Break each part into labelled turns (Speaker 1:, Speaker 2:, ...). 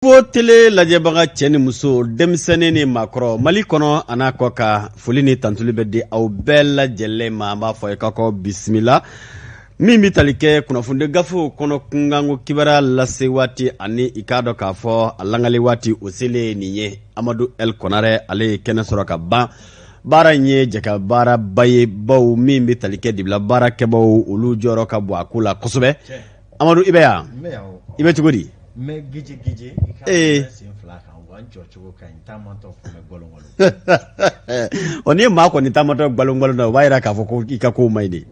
Speaker 1: Fo tele lajɛbaga cɛ ni muso, denmisɛnnin ni maakɔrɔ, Mali kɔnɔ a n'a kɔ kan, foli ni tantuli bɛ di aw bɛɛ lajɛlen ma. An b'a fɔ ye k'aw bisimila. Min bɛ tali kɛ kunnafonidi gafew kɔnɔ kunkanko kibaruya lase waati ani i k'a dɔn k'a fɔ a langali waati, o selen nin ye. Amadu El Konarɛ, ale ye kɛnɛ sɔrɔ ka ban. Baara in ye jɛka baaraba ye, baw min bɛ tali kɛ dibila baarakɛbaw, olu jɔyɔrɔ ka bon a ko la kosɛbɛ. Amadu, i bɛ yan, i bɛ cogo di?
Speaker 2: N bɛ geje geje.
Speaker 1: Ee.
Speaker 2: Sen fila kan wa, n jɔcogo ka ɲi, taamatɔ fana bɛ gɔlɔngɔlɔn.
Speaker 1: Ɔ, n'i ye maa kɔni taamatɔ gbalongbalon na, o b'a yira k'a fɔ ko i ka kow man ɲi de.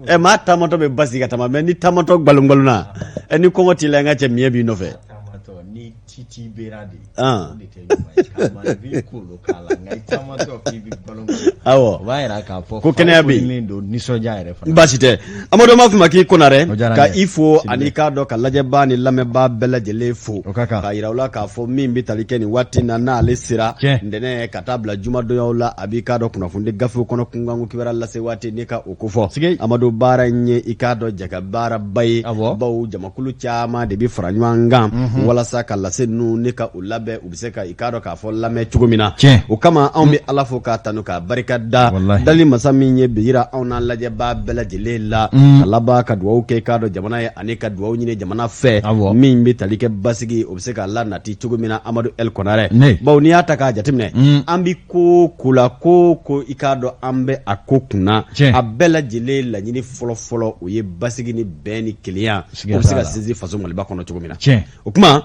Speaker 1: Ɛ, maa taamatɔ bɛ basigi ka taama, mɛ ni taamatɔ gbalongbalonna, ɛ, ni kɔngɔ t'i la, n ka cɛ, miɲɛ b'i nɔfɛ.
Speaker 2: Taamatɔ ni titi bera de, o de tɛ ɲuman ye. Ka maaninfin kolo k'a la, nka i taamatɔ k'i bɛ gbalongbalon, o b'a yira k'a fɔ
Speaker 1: ko kɛnɛya bɛ
Speaker 2: yen, don nisɔndiya yɛrɛ fana.
Speaker 1: Baasi tɛ, Amadu, an b'a f'i ma k'i Konarɛ.
Speaker 2: O diyara n
Speaker 1: ka
Speaker 2: ye.
Speaker 1: I fo ani k'a dɔn ka lajɛbaa ni lamɛnbaa bɛɛ lajɛlen fo.
Speaker 2: O ka kan.
Speaker 1: K'a yira u la k'a fɔ min bɛ tali kɛ nin waati na, n'ale sera ntɛnɛn ka taa bila jumadonyaw la, a b'i k'a dɔn kunnafonidi gafew kɔnɔ kunkanko kibaruya lase waati ni ka o kofɔ. Amadu, baara in ye i k'a dɔn jɛka baaraba ye, bawo jamakulu caman de bɛ fara ɲɔgɔn kan walasa ka lase ninnu ni ka u labɛn, u bɛ se ka i k'a dɔn k'a fɔ lamɛn cogo min na. O kama anw bɛ Ala fo k'a tanu k'a barika da, dali masa min ye bi yira anw n'an lajɛbaa bɛɛ lajɛlen la, ka laban ka dugawu kɛ i k'a dɔn jamana ye ani ka dugawu ɲini jamana fɛ, min bɛ tali kɛ basigi, o bɛ se ka lanati cogo min na. Amadu El Konarɛ, bawo n'i y'a ta k'a jateminɛ, an bɛ ko ko la, ko ko i k'a dɔn an bɛ a ko kunna, a bɛɛ lajɛlen laɲini fɔlɔfɔlɔ, o ye basigi ni bɛn ni kelenya, o bɛ se ka sinsin faso Maliba kɔnɔ cogo min na. O tuma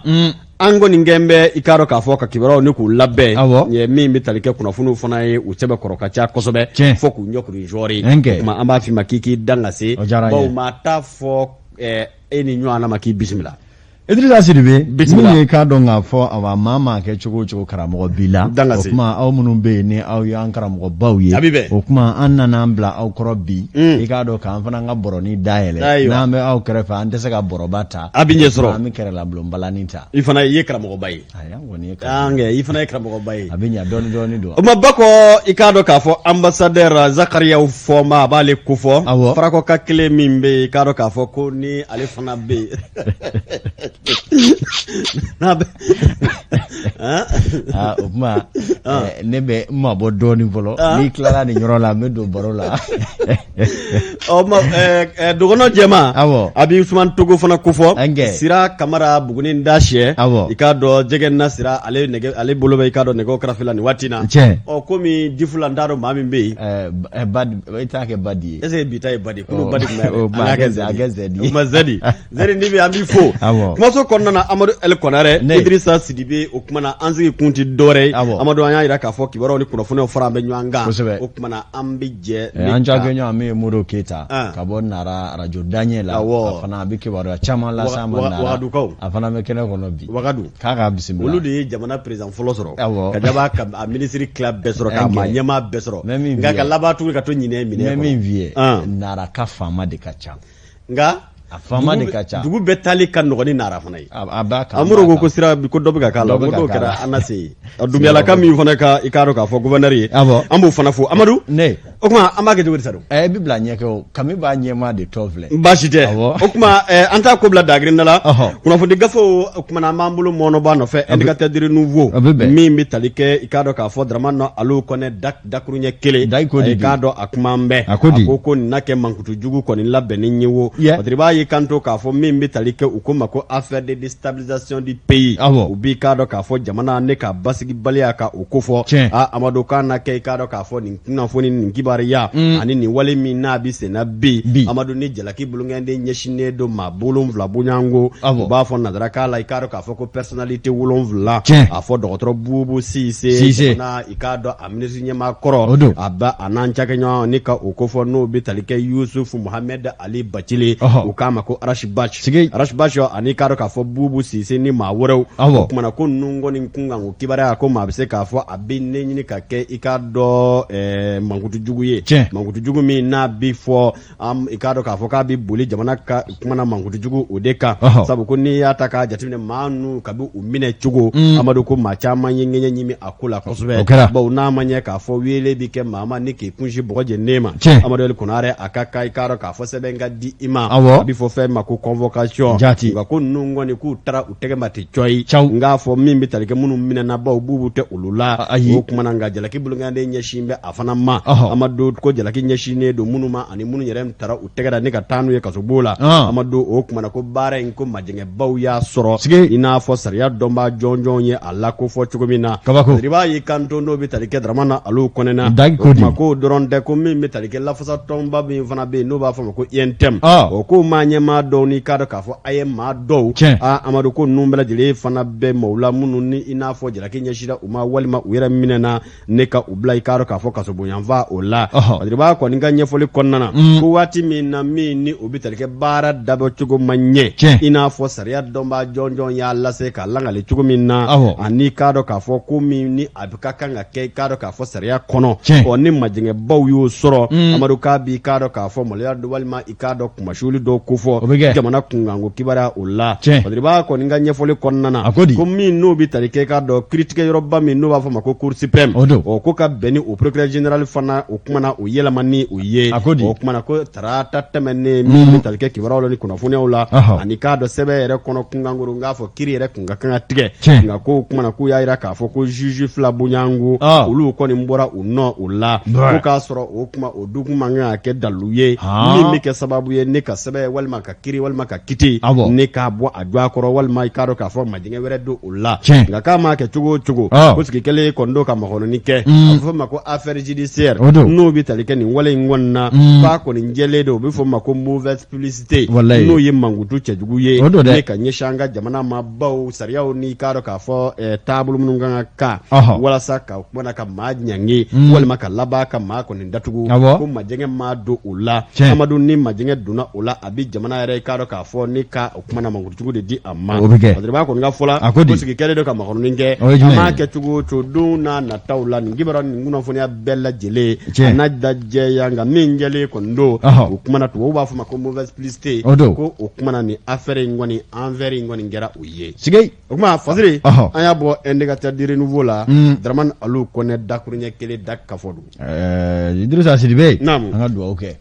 Speaker 1: an kɔni kɛn bɛ i k'a dɔn k'a fɔ ka kibaruyaw ni k'u labɛn, min bɛ tali kɛ kunnafoniw fana ye, u sɛbɛkɔrɔ ka ca kosɛbɛ fo k'u ɲɔkuru jɔri. O tuma an b'a f'i ma k'i k'i dan ka se, bawo maa t'a fɔ e ni ɲɔgɔn ma k'i bisimila.
Speaker 2: Idrissa Sidibe, min ye k'a dɔn k'a fɔ, awa, maa maa kɛ cogo o cogo, karamɔgɔ b'i la. O tuma aw minnu bɛ yen ni aw y'an karamɔgɔbaw ye, o tuma an nana an bila aw kɔrɔ bi, i k'a dɔn k'an fana ka bɔrɔnin dayɛlɛ. N'an bɛ aw kɛrɛfɛ, an tɛ se ka bɔrɔba ta,
Speaker 1: a bɛ ɲɛ sɔrɔ,
Speaker 2: an bɛ kɛrɛlabulonbalani ta.
Speaker 1: I fana i ye karamɔgɔba ye. I fana ye karamɔgɔba ye.
Speaker 2: A bɛ ɲa dɔɔni dɔɔni don.
Speaker 1: O ma Bakɔ, i k'a dɔn k'a fɔ ambassadeur Zakariya Fɔnba, a b'ale kofɔ. Farakɔka kelen min bɛ yen, i k'a dɔn k'a fɔ ko ni ale fana bɛ yen. N'a bɛ
Speaker 2: Aa, o tuma ne bɛ n mabɔ dɔɔnin fɔlɔ. N'i tilala nin yɔrɔ la, n bɛ don baro la.
Speaker 1: Ɔ ma dɔgɔnɔ jɛma, a bɛ Usumani Togo fana kofɔ. Sira Kamara Buguni da sɛ, i k'a dɔn jɛgɛ na sira, ale nɛgɛ, ale bolo bɛ i k'a dɔn nɛgɛw karafe la nin waati na. Ɔ, komi Difula, n t'a dɔn maa min bɛ yen.
Speaker 2: I t'a kɛ Badi ye.
Speaker 1: Est ce que bi ta ye Badi? Kunun Badi tun bɛ
Speaker 2: yan. A kɛ Zɛdi
Speaker 1: ye. O ma Zɛdi. Zɛdi, n'i bɛ, an b'i fo. Kumaso kɔnɔna na, Amadu El Konarɛ, Idrissa Sidibe, o tuma na an sigi kun tɛ dɔwɛrɛ ye. Amadu, an y'a jira k'a fɔ kibaruyaw ni kunnafoniw fara an bɛ ɲɔgɔn kan. O tuma na an bɛ jɛ.
Speaker 2: An cakɛɲɔgɔn min ye Modibo Keyita ka bɔ Nara arajo daɲɛ la, a fana a bɛ kibaruya caman lase an ma Nara.
Speaker 1: Wagadukaw.
Speaker 2: A fana bɛ kɛnɛ kɔnɔ bi.
Speaker 1: Wagadu.
Speaker 2: K'a k'a bisimila.
Speaker 1: Olu de ye jamana président fɔlɔ sɔrɔ. Ka laban ka a minisiri tila bɛɛ sɔrɔ, k'a maa ɲɛmaa bɛɛ sɔrɔ. Nka ka laban tuguni ka to ɲinɛ minɛ
Speaker 2: kɔnɔ. N bɛ min f'i ye, Nara ka faama de ka ca.
Speaker 1: Nka
Speaker 2: a faama de ka ca.
Speaker 1: Dugu bɛɛ taali ka nɔgɔn ni Nara fana ye.
Speaker 2: A b'a kan.
Speaker 1: Amadu ko sira ko dɔ bɛ ka k'a la, ko dɔw kɛra an na se yen. Dunbiyalaka min fana ka i k'a dɔn k'a fɔ gouverneur ye, an b'o fana fo. Amadu,
Speaker 2: ne
Speaker 1: o tuma an b'a kɛ cogo di sa don?
Speaker 2: I bɛ bila ɲɛkɛ o, kami b'a ɲɛmaa de tɔ filɛ.
Speaker 1: Baasi tɛ. O tuma an t'a ko bila dagirinda la. Kunnafoni gafew, o tuma an b'an bolo mɔnɔba nɔfɛ Indicateur du Renouveau, min bɛ tali kɛ i k'a dɔn k'a fɔ Dramane Alu Kɔnɛ dakuruɲɛ kelen, i k'a dɔn a kuma bɛɛ
Speaker 2: a ko
Speaker 1: a ko ko nin na kɛ mankutu jugu kɔni labɛnni ye wo. Patiri b'a y'i kanto k'a fɔ min bɛ tali kɛ u ko ma ko affaire de déstabilisation du pays, u b'i k'a dɔn k'a fɔ jamana ne ka basigibaliya ka o kofɔ. Aa Amadu, k'a na kɛ i k'a dɔn k'a fɔ nin kunnafoni, nin kibaruya ani nin wale min n'a bɛ senna bi, Amadu, ni jalaki bolonkɛnden ɲɛsinnen don maa 7 bonyanko, u b'a fɔ nansarakan la i k'a dɔn k'a fɔ ko personnalité 7, a fɔ dɔgɔtɔrɔ Bubu Sise, jamana i k'a dɔn a minisiri ɲɛmaa kɔrɔ, a ba a n'an cakɛɲɔgɔn ni ka o kofɔ, n'o bɛ tali kɛ Yusufu Muhamɛdi Ali Bacili, u k'a ma ko Ras Bath, Ras Bath, ani k'a dɔn k'a fɔ Bubu Sise ni maa wɛrɛw. O tuma na ko ninnu kɔni kunkanko kibaruya, ko maa bɛ se k'a fɔ a bɛ ne ɲini ka kɛ i k'a dɔn mankutu jugu. jugu ye, mankutu jugu min n'a bi fɔ i k'a dɔn k'a fɔ k'a bɛ boli jamana ka kumana mankutu jugu o de kan, sabu ko n'i y'a ta k'a jateminɛ maa ninnu kabi u minɛ cogo, Amadu, ko maa caman ye ŋɛɲɛ ɲimi a ko la kosɛbɛ, bawo n'a ma ɲɛ k'a fɔ wele bɛ kɛ maa ma ni k'i kunsin bɔgɔ jeninen ma, Amadu El Konare, a ka kan i k'a dɔn k'a fɔ sɛbɛn ka di i ma, a bɛ fɔ fɛn ma ko convocation.
Speaker 2: Jaati.
Speaker 1: Nka ko ninnu kɔni k'u taara u tɛgɛ ma ten cɔyi. N k'a fɔ min bɛ tali kɛ minnu minɛna, bawo bubu tɛ olu la.
Speaker 2: Ayi.
Speaker 1: O kumana, nka jalaki bolonkɔnden ɲɛsin bɛ a fana ma. Amadu, ko jalaki ɲɛsinnen don minnu ma ani minnu yɛrɛ taara u tɛgɛ da ni ka taa n'u ye kasobon la, Amadu, o kumana ko baara in ko majɛngɛbaw y'a sɔrɔ, i n'a fɔ sariya dɔnbaa jɔnjɔn ye a la ko fɔ cogo min na.
Speaker 2: Kabako.
Speaker 1: I y'i kanto n'o bɛ tali kɛ Dramana Alu Kɔnɛ na.
Speaker 2: O
Speaker 1: kuma ko dɔrɔn tɛ, ko min bɛ tali kɛ lafasatɔnba min fana bɛ yen n'o b'a fɔ ma ko UNTM, o ko maa ɲɛmaa dɔw n'i k'a dɔn k'a fɔ a ye maa dɔw, Amadu, ko ninnu bɛɛ lajɛlen fana bɛ maaw la minnu ni i n'a fɔ jalaki ɲɛsinra u ma walima u yɛrɛ minɛna ne ka u bila i k'a dɔn k'a fɔ kasobonyanfa o la. Badiriba kɔni ka ɲɛfɔli kɔnɔna na, ko waati min na min ni o bɛ tali kɛ baara dabɔ cogo ma ɲɛ, i n'a fɔ sariya dɔnbaa jɔnjɔn y'a lase k'a lakali cogo min na, ani k'a dɔn k'a fɔ ko min ni a bɛ ka kan ka kɛ i k'a dɔn k'a fɔ sariya kɔnɔ, ɔ ni majɛngɛbaw y'o sɔrɔ, Amadu, k'a b'i k'a dɔn k'a fɔ maloya walima i k'a dɔn kunmasuuli dɔw kofɔ jamana kunkanko kibaruya o la. Badiriba kɔni ka ɲɛfɔli kɔnɔna na, ko min n'o bɛ tali kɛ k'a dɔn kiiritigɛyɔrɔba min n'o b'a fɔ ma ko Cour suprême, o ko ka bɛn ni o procureur général fana o kumana o yɛlɛma ni o ye, o kumana ko tarata tɛmɛnen min bɛ tali kɛ kibaruyaw la ni kunnafoniyaw la, ani k'a dɔn sɛbɛn yɛrɛ kɔnɔ kunkankoro, n k'a fɔ kiri yɛrɛ kun ka kan ka tigɛ, nka ko kumana k'u y'a jira k'a fɔ ko juge fila bonyango olu kɔni bɔra u nɔ o la, ko k'a sɔrɔ o kuma o dukun man kan ka kɛ dalilu ye min bɛ kɛ sababu ye ne ka sɛbɛn walima ka kiri walima ka kiti ne k'a bɔ a jɔ a kɔrɔ walima i k'a dɔn k'a fɔ majɛngɛ wɛrɛ don o la. Nka k'a maa kɛ cogo o cogo, ko sigi kɛlen kɔni don ka makɔnɔni kɛ, a bɛ fɔ ma ko affaire judiciaire, n'o bɛ tali kɛ nin wale in kɔni na, k'a kɔni jɛlen don, o bɛ fɔ ma ko mauvaise publicité, n'o ye mankutu cɛjugu ye ne ka ɲɛsin an ka jamana ma, bawo sariyaw n'i k'a dɔn k'a fɔ taabolo minnu kan ka kan walasa ka kumana ka maa ɲangi walima ka laban ka maa kɔni datugu, ko majɛngɛ ma don o la. Amadu, ni majɛngɛ donna o la, a bɛ jamana yɛrɛ i k'a dɔn k'a fɔ ni ka o kumana mankutu de di a ma.
Speaker 2: O bɛ kɛ.
Speaker 1: Badiriba kɔni ka fɔ la,
Speaker 2: a ko di?
Speaker 1: Ko sigi kɛlen don ka makɔnɔni kɛ,
Speaker 2: O ye jumɛn
Speaker 1: a m'a
Speaker 2: ye?
Speaker 1: kɛ cogo o cogo, don n'a nataw la, nin kibaruya nin kunnafoniya bɛɛ lajɛlen a n'a da jɛya, nka min jɛlen kɔni don, o kumana tubabu b'a fɔ ma ko mauvaise publicité.
Speaker 2: O don.
Speaker 1: Ko o kumana nin affaire in kɔni envers in kɔni kɛra o ye.
Speaker 2: Sigi.
Speaker 1: O kuma Fasiri, an y'a bɔ Indicateur du Renouveau la, Dramane Alu Kɔnɛ dakuruɲɛ kelen da kafɔ don.
Speaker 2: Idrissa Sidibe.
Speaker 1: Naamu.
Speaker 2: An ka dugawu kɛ.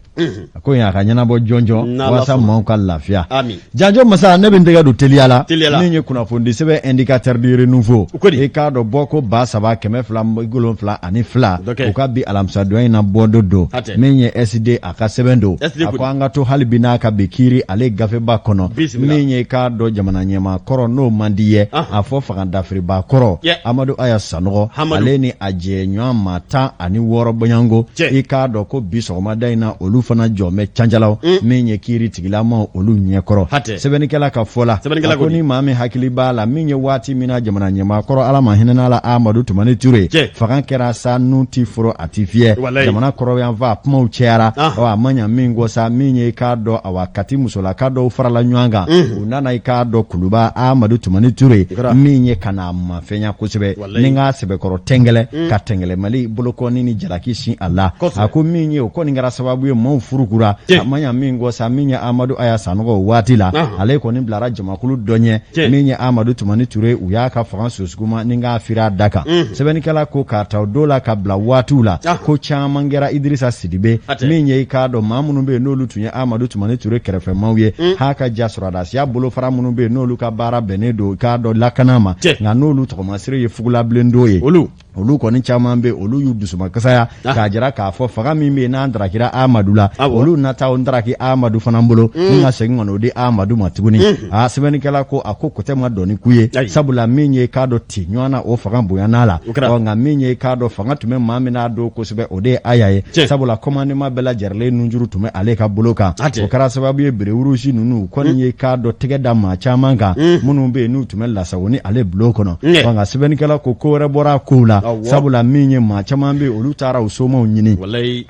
Speaker 2: A ko in a ka ɲɛnabɔ jɔnjɔn walasa maaw ka lafiya.
Speaker 1: Amin.
Speaker 2: Janjo masa, ne bɛ n tɛgɛ don teliya la.
Speaker 1: Teliya la.
Speaker 2: Min ye kunnafonidi sɛbɛn Indicateur du Renouveau.
Speaker 1: O ko di?
Speaker 2: I k'a dɔn bɔ ko 3272,
Speaker 1: Dɔ kɛ.
Speaker 2: u ka bi alamisadonya in na bɔdo don.
Speaker 1: Hatɛ.
Speaker 2: Min ye SD a ka sɛbɛn don.
Speaker 1: SD
Speaker 2: A
Speaker 1: ko
Speaker 2: ko an ka to hali bi n'a ka bi kiiri ale gafeba kɔnɔ.
Speaker 1: Bisimila.
Speaker 2: Min ye k'a dɔn jamana ɲɛmaa kɔrɔ n'o man di ye. A fɔ fanga dafiribaa kɔrɔ. Amadu Aya Sanɔgɔ.
Speaker 1: Hamadu.
Speaker 2: Ale ni a jɛɲɔgɔn maa 16 bɔɲɔgɔnko.
Speaker 1: Cɛ.
Speaker 2: I k'a dɔn ko bi sɔgɔmada in na olu fana jɔ bɛ canjalaw min ye kiiri tigilamaw olu ɲɛkɔrɔ.
Speaker 1: Hatɛ.
Speaker 2: Sɛbɛnnikɛla ka fɔ la.
Speaker 1: Sɛbɛnnikɛla
Speaker 2: A ko
Speaker 1: ko di?
Speaker 2: ni maa min hakili b'a la min ye waati min na jamana ɲɛmaa kɔrɔ Ala ma hinɛna la Amadu Tumani Ture.
Speaker 1: Cɛ.
Speaker 2: Fanga kɛra sa nun ti foro a ti fiyɛ.
Speaker 1: Walayi.
Speaker 2: Jamana kɔrɔyanfan kumaw cayara.
Speaker 1: Ah.
Speaker 2: Ɔ a ma ɲa min kɔ sa min ye i k'a dɔn awa Kati musolaka dɔw farala ɲɔgɔn kan. U nana i k'a dɔn Kuluba Amadu Tumani Ture.
Speaker 1: Kɛra.
Speaker 2: Min ye ka n'a mafɛnya kosɛbɛ.
Speaker 1: Walayi.
Speaker 2: Ni k'a sɛbɛkɔrɔ tɛngɛlɛ ka tɛngɛlɛmali bolokɔni ni jalaki sin a la.
Speaker 1: Kosɛbɛ.
Speaker 2: A ko min ye o kɔni kɛra sababu ye maaw furukura.
Speaker 1: Tiɲɛ.
Speaker 2: A ma ɲa min kɔ sa min ye Amadu Aya Sanɔgɔ o waati la.
Speaker 1: Ahan.
Speaker 2: Ale kɔni bilara jamakulu dɔ ɲɛ.
Speaker 1: Tiɲɛ.
Speaker 2: Min ye Amadu Tumani Ture u y'a ka fanga sosuguma ni k'a firi a da kan. Sɛbɛnnikɛla ko k'a ta o don la ka bila waatiw la. Ko caman kɛra Idirisa Sidibe.
Speaker 1: Hatɛ.
Speaker 2: Min ye i k'a dɔn maa minnu bɛ yen n'olu tun ye Amadu Tumani Ture kɛrɛfɛmaaw ye. H'a ka ja sɔrɔdasiya bolofara minnu bɛ yen n'olu ka baara bɛnnen don i k'a dɔn lakana ma.
Speaker 1: Tiɲɛ.
Speaker 2: Nka n'olu tɔgɔmasere ye fugulabilen ye.
Speaker 1: Olu.
Speaker 2: Olu kɔni caman bɛ olu y'u dusumakasaya k'a jira k'a fɔ fanga min bɛ yen n'an darakira Amadu la, olu na taa o daraki Amadu fana bolo ni ka segin ka n'o di Amadu ma tuguni. A sɛbɛnnikɛla ko a ko kotɛ ma dɔn ni ku ye, sabula min ye k'a dɔn ti ɲɔgɔn na o fanga bonyana la, ɔ nka min ye k'a dɔn fanga tun bɛ maa min n'a don kosɛbɛ o de ye Aya ye, sabula commandement bɛɛ lajɛlen nunjuru tun bɛ ale ka bolo kan. O kɛra sababu ye béret rouge ninnu kɔni ye k'a dɔn tɛgɛ da maa caman kan minnu bɛ yen n'u tun bɛ lasago ni ale bulon kɔnɔ. Nka sɛbɛnnikɛla ko ko wɛrɛ bɔra a kow la, sabula min ye maa caman bɛ olu taara u somaw ɲini,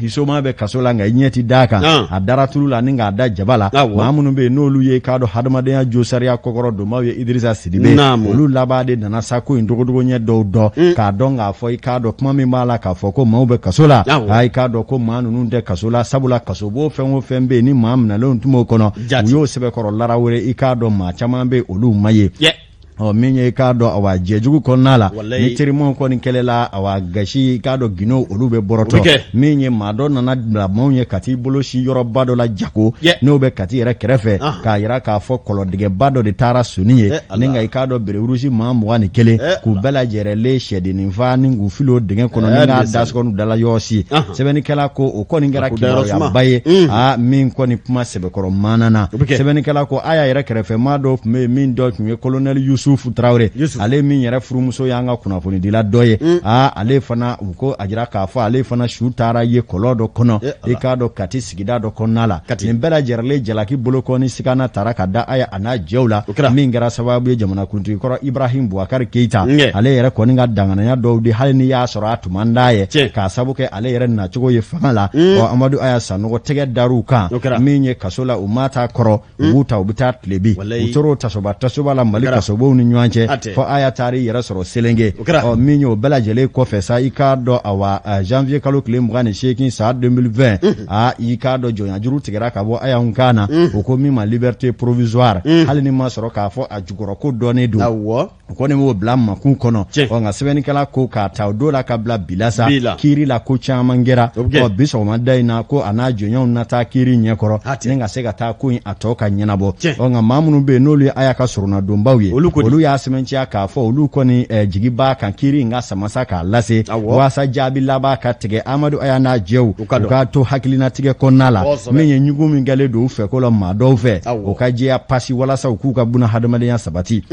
Speaker 2: i soma bɛ kaso la nka i ɲɛ t'i plainte d'a kan, a dara tulu la ni k'a da jaba la. Maa minnu bɛ yen n'olu ye k'a dɔn hadamadenya josariya kɔkɔrɔ donbaaw ye Idirisa Sidibe, olu laban de nana sa ko in dogodogo ɲɛ dɔw dɔn mm. k'a dɔn k'a fɔ i k'a dɔn kuma min b'a la k'a fɔ ko maaw bɛ kaso la, i k'a dɔn ko maa ninnu tɛ kaso la, sabula kasobon fɛn o fɛn bɛ yen ni maa minɛlenw tun b'o kɔnɔ, u y'o sɛbɛkɔrɔ larawere. I k'a dɔn maa caman bɛ olu ma ye. Ɔ min ye i k'a dɔn awa jɛjugu kɔnɔna la, ni terimaw kɔni kɛlɛla, awa gasi, i k'a dɔn gindo olu bɛ bɔrɔtɔ. Min ye maa dɔ nana bila maaw ye ka t'i bolo si yɔrɔba dɔ la jako, n'o bɛ Kati yɛrɛ kɛrɛfɛ, k'a yira k'a fɔ kɔlɔndigɛba dɔ de taara sonni ye ni nka i k'a dɔn béret rouge maa 21, k'u bɛɛ lajɛrɛlen sɛdennin fa ni k'u fili o dingɛ kɔnɔ ni k'a dasɔgɔnu dala yɔsi. Sɛbɛnnikɛla ko o kɔni kɛra kibaruyaba ye, aa min kɔni kuma sɛbɛkɔrɔ maana na. Sɛbɛnnikɛla ko Aya yɛrɛ kɛrɛfɛ maa dɔw tun bɛ yen, min dɔ tun ye kolonɛli Yusufu Tarawele, ale min yɛrɛ furumuso y'an ka kunnafonidila dɔ ye. Aa ale fana, u ko a jira k'a fɔ ale fana su taara ye kɔlɔn dɔ kɔnɔ, i k'a dɔn Kati sigida dɔ kɔnɔna la. Nin bɛɛ lajɛrɛlen jalaki bolokɔni sigana taara ka da Aya a n'a jɛw la, min kɛra sababu ye jamanakuntigi kɔrɔ Ibrahim Bubakari Keyita, ale yɛrɛ kɔni ka danganiya dɔw di, hali n'i y'a sɔrɔ a tun man d'a ye, k'a sabu kɛ ale yɛrɛ nacogo ye fanga la. Ɔ Amadu Aya Sanɔgɔ tɛgɛ dar'u kan min ye kaso la, u ma taa kɔrɔ, u b'u ta u bɛ taa tilebi, u tor'o tasoba tasoba la Mali kasobow ni ɲɔgɔn cɛ, fo Aya taara i yɛrɛ sɔrɔ Selenge. Ɔ min ye o bɛɛ lajɛlen kɔfɛ sa, i k'a dɔn awa janvier kalo tile 28 san 2020, aa i k'a dɔn jɔnyajuru tigɛra ka bɔ Aya kan na, u ko min ma liberté provisoire, hali ni ma sɔrɔ k'a fɔ a jukɔrɔ ko dɔnnen don, u kɔni b'o bila makun kɔnɔ. Ɔ nka sɛbɛnnikɛla ko k'a ta o don la ka bila bi la sa, kiiri la ko caman kɛra. Ɔ bi sɔgɔmada in na, ko a n'a jɔɲɔgɔnw na taa kiiri ɲɛkɔrɔ ni ka se ka taa ko in a tɔ ka ɲɛnabɔ. Ɔ nka maa minnu bɛ yen n'olu ye Aya ka soronadonbaw ye, olu y'a sɛmɛntiya k'a fɔ olu kɔni jigi b'a kan kiiri in ka samasa k'a lase, waasa jaabi laban ka tigɛ Amadu Aya n'a jɛw u ka to hakilinatigɛ kɔnɔna la. Min ye ɲugun min kɛlen don u fɛ ko la maa dɔw fɛ, o ka jɛya pasi walasa u k'u ka buna hadamadenya sabati.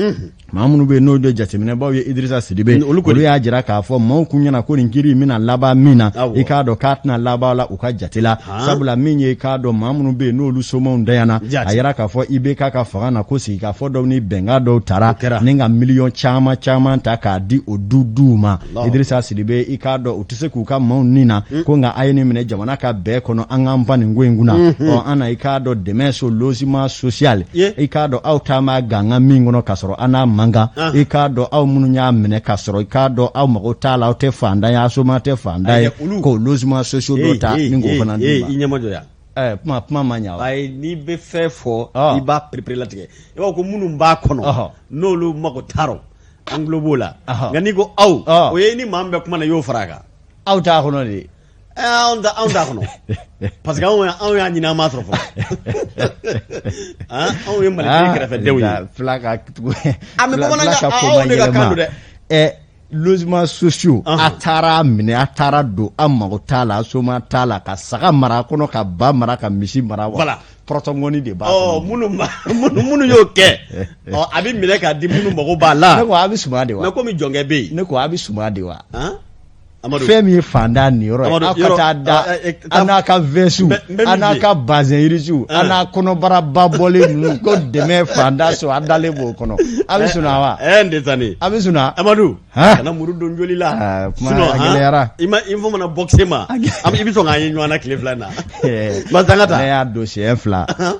Speaker 2: Maa minnu bɛ yen n'olu ye jateminɛbaw ye Idirisa Sidibe, olu y'a jira k'a fɔ maaw kun ɲɛna ko nin kiiri in bɛna laban min na, i k'a dɔn k'a tɛna laban la u ka jate la, sabula min ye i k'a dɔn maa minnu bɛ yen n'olu somaw dayana, a yira k'a fɔ IBK ka fanga na, ko sigikafɔ dɔw ni bɛnkan dɔw tara ni ka miliyɔn caman caman ta k'a di o du duw ma. Idirisa Sidibe, i k'a dɔn u tɛ se k'u ka maaw ni na ko nka a ye nin minɛ jamana ka bɛɛ kɔnɔ, an k'an pan nin ko in kunna. Ɔ an na i k'a dɔn dɛmɛ so logement social, i k'a dɔn aw ta ma gangan min kɔnɔ k'a sɔrɔ an n'a man kan, i k'a dɔn aw minnu y'a minɛ k'a sɔrɔ i k'a dɔn aw mago t'a la, aw tɛ fantan ye, aw soma tɛ fantan ye, k'o logement sociaux dɔ ta ni k'o fana d'u ma.
Speaker 1: I ɲɛmajɔ yan.
Speaker 2: Kuma kuma ma ɲa wa?
Speaker 1: Ayi, n'i bɛ fɛn fɔ, i b'a pereperelatigɛ. I b'a fɔ ko minnu b'a kɔnɔ n'olu mago t'a rɔ, an tulo b'o la. Nka n'i ko aw, o ye ni maa min bɛ kuma na, i y'o fara a kan.
Speaker 2: Aw t'a kɔnɔ de.
Speaker 1: Anw t'a kɔnɔ parce que anw y'a ɲini, an m'a sɔrɔ fɔlɔ. Anw ye Maliden kɛrɛfɛdenw ye.
Speaker 2: Fila ka tugu.
Speaker 1: A mais bamanankan, aw de ka kan don dɛ.
Speaker 2: Logements sociaux, a taara minɛ, a taara don, a mago t'a la, a soma t'a la, ka saga mara a kɔnɔ, ka ba mara, ka misi mara.
Speaker 1: Voilà.
Speaker 2: Pɔrɔtɔngɔni de b'a kɔnɔ.
Speaker 1: Minnu y'o kɛ, ɔ a bɛ minɛ k'a di minnu mago b'a la.
Speaker 2: Ne ko a bɛ suma de wa?
Speaker 1: Mais komi jɔnkɛ bɛ yen.
Speaker 2: Ne ko a bɛ suma de wa? Amadu, fɛn min ye fantan niyɔrɔ ye, aw ka taa da an n'a ka vɛsiw, an n'a ka bazɛn irisiw, an n'a kɔnɔbara ba bɔlen ninnu, ko dɛmɛ fantan so, an dalen b'o kɔnɔ. A bɛ sunɔgɔ wa?
Speaker 1: N tɛ taa ni.
Speaker 2: A bɛ sunɔgɔ?
Speaker 1: Amadu. Kana muru don joli la.
Speaker 2: Kuma gɛlɛyara.
Speaker 1: I ma info mana boxe ma. I bɛ sɔn k'an ye ɲɔgɔn na tile 2 in na. Masa ka taa.
Speaker 2: Ne y'a don siɲɛ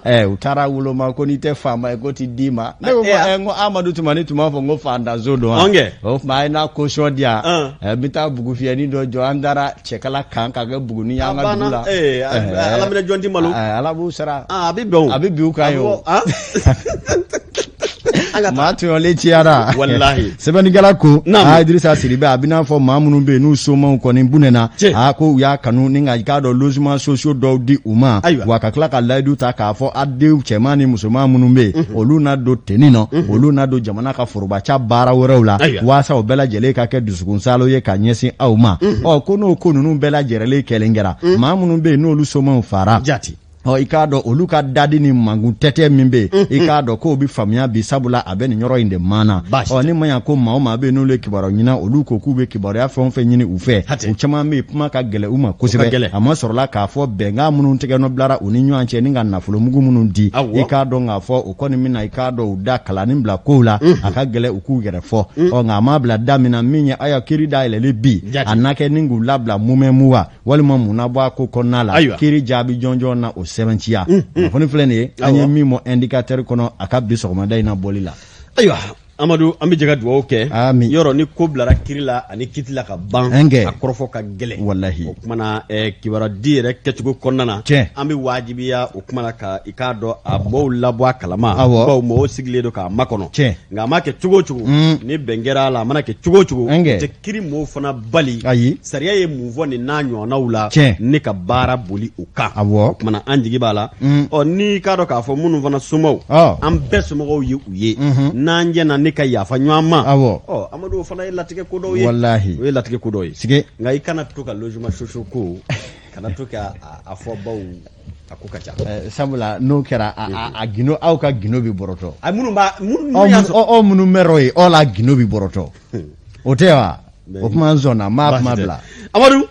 Speaker 2: 2. U taara woloma ko n'i tɛ faama ye ko ti d'i ma. Ne ko n ko Amadu Tumani tun b'a fɔ n ko fantanso don wa? O tuma a ye n'a caution di yan. N bɛ taa bugufiyɛnin dɔ jɔ, an taara cɛkala kan ka kɛ Buguni y'an ka dugu la.
Speaker 1: Ala minɛ jɔn ti malo.
Speaker 2: Ala b'u sara.
Speaker 1: A bɛ bɛn o.
Speaker 2: A bɛ bin u kan yen o. Maa tɔɲɔlen ciyara.
Speaker 1: Walahi.
Speaker 2: Sɛbɛnnikɛla ko aa Idirisa Sidibe, a bɛ n'a fɔ maa minnu bɛ yen n'u somaw kɔni bunɛna, aa ko u y'a kanu ni ka i k'a dɔn logements sociaux dɔw di u ma, wa ka tila ka layidu ta k'a fɔ a denw cɛman ni musoman minnu bɛ yen, olu na don tenue nɔ, olu na don jamana ka forobaca baara wɛrɛw la, waasa o bɛɛ lajɛlen ka kɛ dusukunsaalo ye ka ɲɛsin aw ma. Ɔ ko n'o ko ninnu bɛɛ lajɛlen kɛlen kɛra, maa minnu bɛ yen n'olu somaw fara.
Speaker 1: Jati.
Speaker 2: Ɔ, i k'a dɔn olu ka dadi ni mankun tɛtɛ min bɛ yen, i k'a dɔn k'o bɛ faamuya bi, sabula a bɛ nin yɔrɔ in de maana. Ɔ, ni ma ɲa ko maa o maa bɛ yen n'olu ye kibaruya ɲini, olu ko k'u bɛ kibaruya fɛn o fɛn ɲini u fɛ, u caman bɛ yen, kuma ka gɛlɛn u ma kosɛbɛ. A ma sɔrɔla k'a fɔ bɛnkan minnu tɛgɛnɔ bilara u ni ɲɔgɔn cɛ ni ka nafolomugu minnu di, i k'a dɔn k'a fɔ o kɔni bɛna, i k'a dɔn, u da kalanin bila kow la, a ka gɛlɛn u k'u yɛrɛ fɔ. Ɔ, nka a ma bila da min na, min ye aya kiri dayɛlɛli bi, a na kɛ ni k'u labila mumɛ muwa walima mun na bɔ a ko kɔnɔna la. Kiri jaabi jɔnjɔn na o sɛbɛntiya. Kunnafoni filɛ nin ye, an ye min mɔ Indicateur kɔnɔ a ka bi sɔgɔmada in na bɔli la.
Speaker 1: Ayiwa Amadu, an bɛ jɛ ka dugawu kɛ.
Speaker 2: Amin.
Speaker 1: Yɔrɔ ni ko bilara kiri la ani kiti la ka ban, a kɔrɔfɔ ka gɛlɛn.
Speaker 2: Walahi.
Speaker 1: O kumana kibaruya di yɛrɛ kɛcogo kɔnɔna na, an bɛ wajibiya o kumana ka i k'a dɔn a mɔgɔw labɔ a kalama, bawo mɔgɔw sigilen don k'a makɔnɔ. Nka a ma kɛ cogo o cogo, ni bɛn kɛra a la, a mana kɛ cogo o cogo, tɛ kiri mɔgɔw fana bali.
Speaker 2: Ayi.
Speaker 1: Sariya ye mun fɔ nin n'a ɲɔgɔnnaw la, ne ka baara boli o kan.
Speaker 2: Awɔ.
Speaker 1: O kumana an jigi b'a la. Ɔ, n'i k'a dɔn k'a fɔ minnu fana somaw, an bɛɛ somɔgɔw ye u ye, n'an jɛna ne ka yafa ɲɔgɔn ma. Ɔ Amadu, o fana ye latigɛ ko dɔw ye.
Speaker 2: Walahi.
Speaker 1: O ye latigɛ ko dɔw ye.
Speaker 2: Sige.
Speaker 1: Nka i kana to ka logement sociaux ko, kana to ka a fɔ, baw a ko ka ca.
Speaker 2: Sabula n'o kɛra, a gindo, aw ka gindo bɛ bɔrɔtɔ.
Speaker 1: A minnu b'a minnu
Speaker 2: y'a sɔrɔ, aw minnu mɛrɔ ye, aw la gindo bɛ bɔrɔtɔ, o tɛ wa? O kuma n sɔnna n b'a kuma bila.
Speaker 1: Amadu.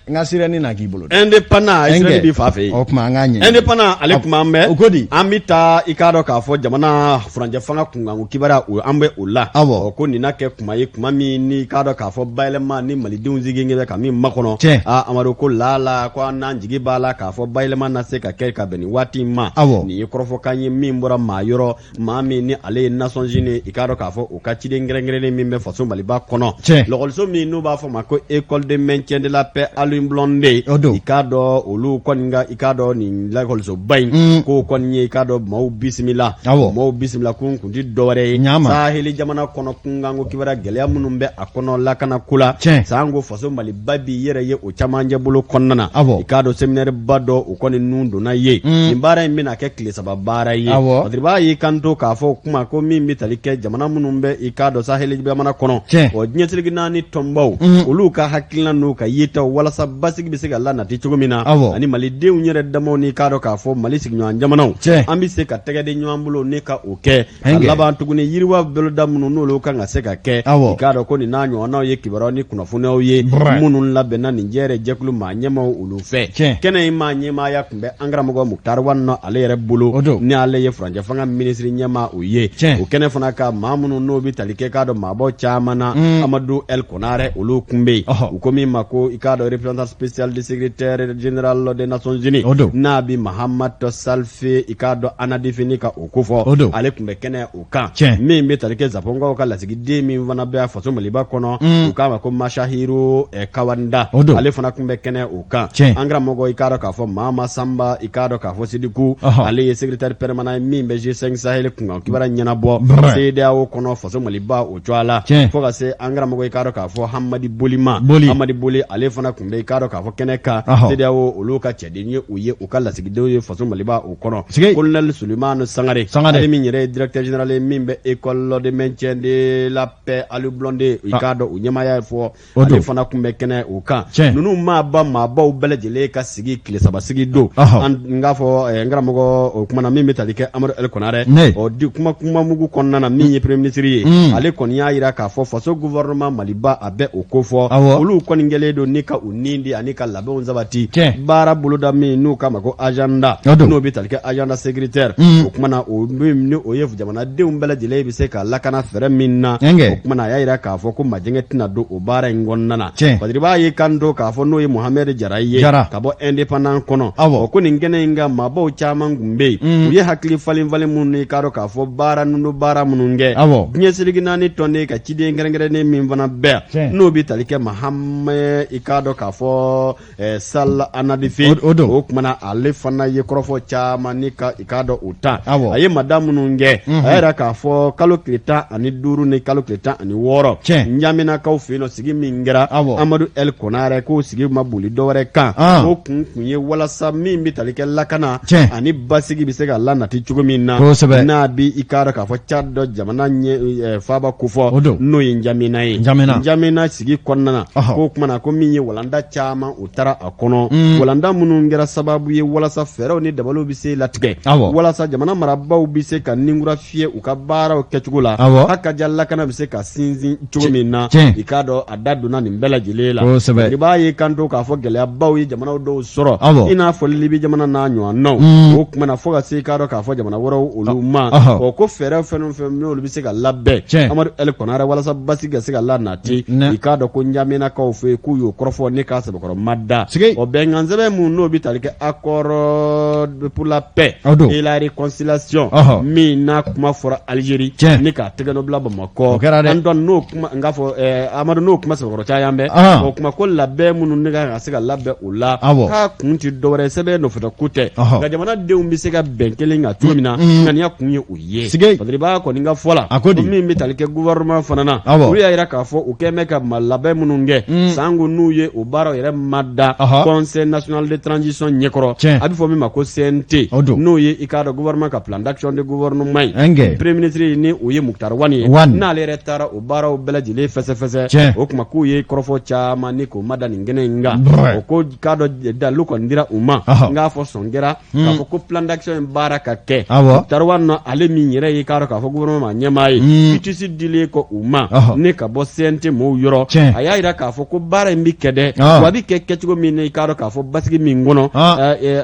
Speaker 2: N ka sirɛni na k'i bolo.
Speaker 1: Indépendant, a ye sirɛni b'i fa fɛ yen.
Speaker 2: O tuma an k'a ɲɛ.
Speaker 1: Indépendant, ale kuma an bɛ.
Speaker 2: O ko di?
Speaker 1: An bɛ taa, i k'a dɔn k'a fɔ jamana furancɛ fanga kunkanko kibaruya, o an bɛ o la.
Speaker 2: Awɔ.
Speaker 1: Ko nin na kɛ kuma ye, kuma min ni k'a dɔn k'a fɔ bayɛlɛma ni malidenw sigilen bɛ ka min makɔnɔ.
Speaker 2: Tiɲɛ.
Speaker 1: Aa Amadu, ko laala ko an n'an jigi b'a la k'a fɔ bayɛlɛma na se ka kɛ ka bɛn nin waati in ma.
Speaker 2: Awɔ.
Speaker 1: Nin ye kɔrɔfɔkan ye min bɔra maa yɔrɔ, maa min ni ale ye Nations Unies, i k'a dɔn k'a fɔ u ka ciden kɛrɛnkɛrɛnnen min bɛ faso Maliba kɔnɔ.
Speaker 2: Tiɲɛ.
Speaker 1: Lɔkɔliso min n'u b'a fɔ ma ko École de maintien de la paix Alioune Blondin.
Speaker 2: O don.
Speaker 1: I k'a dɔn olu kɔni ka, i k'a dɔn nin lakɔlisoba in. K'o kɔni ye, i k'a dɔn, maaw bisimila.
Speaker 2: Awɔ.
Speaker 1: Maaw bisimila kun kun ti dɔwɛrɛ ye.
Speaker 2: Ɲama.
Speaker 1: Saheli jamana kɔnɔ kunkanko kibaruya gɛlɛya minnu bɛ a kɔnɔ lakana ko la.
Speaker 2: Tiɲɛ.
Speaker 1: Sanko faso Maliba b'i yɛrɛ ye o camancɛ bolo kɔnɔna na.
Speaker 2: Awɔ.
Speaker 1: I k'a dɔn séminaire ba dɔ o kɔni nun donna ye. Nin baara in bɛna kɛ tile 3 baara ye.
Speaker 2: Awɔ.
Speaker 1: Patiriba y'i kanto k'a fɔ kuma ko min bɛ tali kɛ jamana minnu bɛ, i k'a dɔn, saheli jamana kɔnɔ.
Speaker 2: Tiɲɛ.
Speaker 1: Ɔ, diɲɛ seleke naani tɔnbaw. Olu ka hakilina n'u ka yetaw walasa basigi bɛ se ka lanati cogo min na.
Speaker 2: Awɔ.
Speaker 1: Ani malidenw yɛrɛ damaw ni k'a dɔn k'a fɔ Mali sigiɲɔgɔn jamanaw.
Speaker 2: Tiɲɛ.
Speaker 1: An bɛ se ka tɛgɛ di ɲɔgɔn bolo ni ka o kɛ. Ka
Speaker 2: Hɛnkɛ.
Speaker 1: laban tuguni yiriwa boloda minnu n'olu kan ka se ka kɛ.
Speaker 2: Awɔ.
Speaker 1: I k'a dɔn ko nin n'a ɲɔgɔnnaw ye kibaruyaw ni kunnafoniyaw ye.
Speaker 2: Brɛ.
Speaker 1: Minnu labɛnna nin jɛrɛ jɛkulu maa ɲɛmaaw olu fɛ.
Speaker 2: Tiɲɛ.
Speaker 1: Kɛnɛ in maa ɲɛmaaya tun bɛ an karamɔgɔ Mukutari Wani nɔ ale yɛrɛ bolo.
Speaker 2: O don.
Speaker 1: Ni ale ye furancɛ fanga minisiri ɲɛmaa o ye.
Speaker 2: Tiɲɛ.
Speaker 1: O kɛnɛ fana kan, maa minnu n'o bɛ tali kɛ k'a dɔn maabaw caman na. Amadu El Konare olu kun bɛ yen.
Speaker 2: Ɔhɔ.
Speaker 1: U ko min ma ko, i k'a dɔn, représentant spécial du secrétaire général des Nations Unies.
Speaker 2: O don.
Speaker 1: N'a bɛ Mahamat Salif, i k'a dɔn, Annadif ni ka o kofɔ.
Speaker 2: O don.
Speaker 1: Ale tun bɛ kɛnɛ o kan.
Speaker 2: Tiɲɛ.
Speaker 1: Min bɛ tali kɛ Zaponkaw ka lasigiden min fana bɛ faso Maliba kɔnɔ. U k'a ma ko Masahiro Kawanda.
Speaker 2: O don.
Speaker 1: Ale fana tun bɛ kɛnɛ o kan.
Speaker 2: Tiɲɛ.
Speaker 1: An karamɔgɔ, i k'a dɔn k'a fɔ Mama Sanba, i k'a dɔn k'a fɔ Sidiku.
Speaker 2: Ɔhɔ.
Speaker 1: Ale ye secrétaire permanent ye min bɛ G5 Sahel kunkan kibaruya ɲɛnabɔ.
Speaker 2: Brɛ.
Speaker 1: CEDEAO kɔnɔ faso Maliba o cogoya la.
Speaker 2: Tiɲɛ.
Speaker 1: Fo ka se an karamɔgɔ, i k'a dɔn k'a fɔ Hamadi Boli ma.
Speaker 2: Boli.
Speaker 1: Hamadi Boli, ale fana tun bɛ, i k'a dɔn k'a fɔ kɛnɛ kan.
Speaker 2: Ɔhɔ.
Speaker 1: CEDEAO olu ka cɛden ye u ye, u ka lasigidenw ye faso Maliba o kɔnɔ.
Speaker 2: Sigi.
Speaker 1: Colonel Sulemani Sangare.
Speaker 2: Sangare.
Speaker 1: Ale min yɛrɛ ye directeur général ye min bɛ école de maintien de la paix Alioune Blondin, i k'a dɔn u ɲɛmaaya ye fɔ.
Speaker 2: O don.
Speaker 1: Ale fana tun bɛ kɛnɛ o kan.
Speaker 2: Tiɲɛ.
Speaker 1: Ninnu maaba maabaw bɛɛ lajɛlen ka sigi tile 3 sigi don.
Speaker 2: Ɔhɔ.
Speaker 1: An n k'a fɔ n karamɔgɔ, o kumana min bɛ tali kɛ Amadu El Konare.
Speaker 2: Ne.
Speaker 1: Ɔ di kuma kuma mugu kɔnɔna na, min ye premier ministre ye. Ale kɔni y'a jira k'a fɔ faso gouvernement Maliba a bɛ o ko fɔ.
Speaker 2: Awɔ.
Speaker 1: Olu kɔni kɛlen don ni ka u ni di ani ka labɛnw sabati.
Speaker 2: Tiɲɛ.
Speaker 1: Baara boloda min n'u k'a ma ko agenda.
Speaker 2: O don.
Speaker 1: N'o bɛ tali kɛ agenda sécuritaire. O kumana o min ni o ye jamanadenw bɛɛ lajɛlen bɛ se ka lakana fɛɛrɛ min na.
Speaker 2: Ɛnkɛ.
Speaker 1: O kumana a y'a jira k'a fɔ ko majɛngɛ tɛna don o baara in kɔnɔna na.
Speaker 2: Tiɲɛ.
Speaker 1: Badiriba y'i kanto k'a fɔ n'o ye Mohamed Jara ye.
Speaker 2: Jara.
Speaker 1: Ka bɔ indépendant kɔnɔ.
Speaker 2: Awɔ.
Speaker 1: O ko nin kɛnɛ in kan, maabaw caman tun bɛ yen. U ye hakili falen falen minnu, i k'a dɔn k'a fɔ baara ninnu baara minnu kɛ.
Speaker 2: Awɔ.
Speaker 1: Diɲɛ seleke naani tɔnden ka ciden kɛrɛnkɛrɛnnen min fana bɛɛ yan.
Speaker 2: Tiɲɛ.
Speaker 1: N'o bɛ tali kɛ Mohamed, i k'a dɔn k'a fɔ Sall Annadif.
Speaker 2: O don.
Speaker 1: O kumana ale fana ye kɔrɔfɔ caman ni ka i k'a dɔn o ta.
Speaker 2: Awɔ.
Speaker 1: A ye mada minnu kɛ. A y'a jira k'a fɔ kalo tile 15 ni kalo tile 16.
Speaker 2: Tiɲɛ.
Speaker 1: Njaminakaw fɛ yen nɔ, sigi min kɛra.
Speaker 2: Awɔ.
Speaker 1: Amadu El Konare k'o sigi ma boli dɔwɛrɛ kan.
Speaker 2: An.
Speaker 1: O kun kun ye walasa min bɛ tali kɛ lakana.
Speaker 2: Tiɲɛ.
Speaker 1: Ani basigi bɛ se ka lanati cogo min na.
Speaker 2: Kosɛbɛ.
Speaker 1: N'a bɛ i k'a dɔn k'a fɔ Tchad jamana ɲɛ faaba kofɔ.
Speaker 2: O don.
Speaker 1: N'o ye Njamina ye.
Speaker 2: Njamina.
Speaker 1: Njamena sigi kɔnɔna na, k'o kuma na ko min ye walanda caman o taara a kɔnɔ, walanda minnu kɛra sababu ye walasa fɛɛrɛw ni dabaliw bɛ se latigɛ walasa jamana marabaaw bɛ se ka ninkura fiyɛ u ka baaraw kɛcogo la, hakaja lakana bɛ se ka sinsin cogo min na. I k'a dɔn a da donna nin bɛɛ lajɛlen la. I b'a ye kan to k'a fɔ gɛlɛyabaw ye jamanaw dɔw sɔrɔ, i n'a fɔ Libi jamana n'a ɲɔgɔnnaw. O kuma na fo ka se i k'a dɔn k'a fɔ jamana wɛrɛw olu ma, ɔ ko fɛɛrɛ fɛn o fɛn n'olu bɛ se ka labɛn, Amadu El Konare, walasa basigi ka se ka lanati. I k'a dɔn ko Njamenakaw fɛ yen k'u y'o kɔrɔfɔ ne k'a sɛbɛkɔrɔ mada. O bɛnkan sɛbɛn mun n'o bɛ tali kɛ accord pour la paix et la réconciliation min n'a kuma fɔra Algérie ni k'a tɛgɛnɔ bila Bamakɔ, an dɔn n'o kuma n k'a fɔ Amadu n'o kuma sɛbɛkɔrɔ caya bɛ o kuma ko labɛn minnu ne ka kan ka se ka labɛn o la, k'a kun tɛ dɔwɛrɛ sɛbɛn nɔfɛ ko tɛ, nka jamanadenw bɛ se ka bɛn kelen kan cogo min na, ŋaniya kun ye o ye. Badiriba kɔni ka fɔ la, ko min bɛ tali kɛ gouvernement fana na, olu y'a jira k'a fɔ u kɛlen bɛ ka ma labɛn minnu kɛ sango n'u ye o baaraw yɛrɛ mada Conseil national de transition ɲɛkɔrɔ, a bɛ fɔ min ma ko CNT, n'o ye i k'a dɔn gouvernement ka plan d'action de gouvernement ye, premier ministre ni o ye Moctar Ouane ye, n'ale yɛrɛ taara o baaraw bɛɛ lajɛlen fɛsɛfɛsɛ. O kuma k'u ye kɔrɔfɔ caman ni k'o mada nin kɛnɛ in kan. O ko k'a dɔn dalu kɔni dira u ma, n k'a fɔ sɔn kɛra k'a fɔ ko plan d'action in baara ka kɛ. Moctar Ouane ale min yɛrɛ ye k'a dɔn k'a fɔ gouvernement ɲɛmaa ye, quitus dilen kɔ u ma ne ka bɔ CNT mɔgɔw yɔrɔ, a y'a jira k'a fɔ ko baara in bɛ kɛ dɛ, wa a bɛ kɛ kɛcogo min na, i k'a dɔn k'a fɔ basigi min kɔnɔ,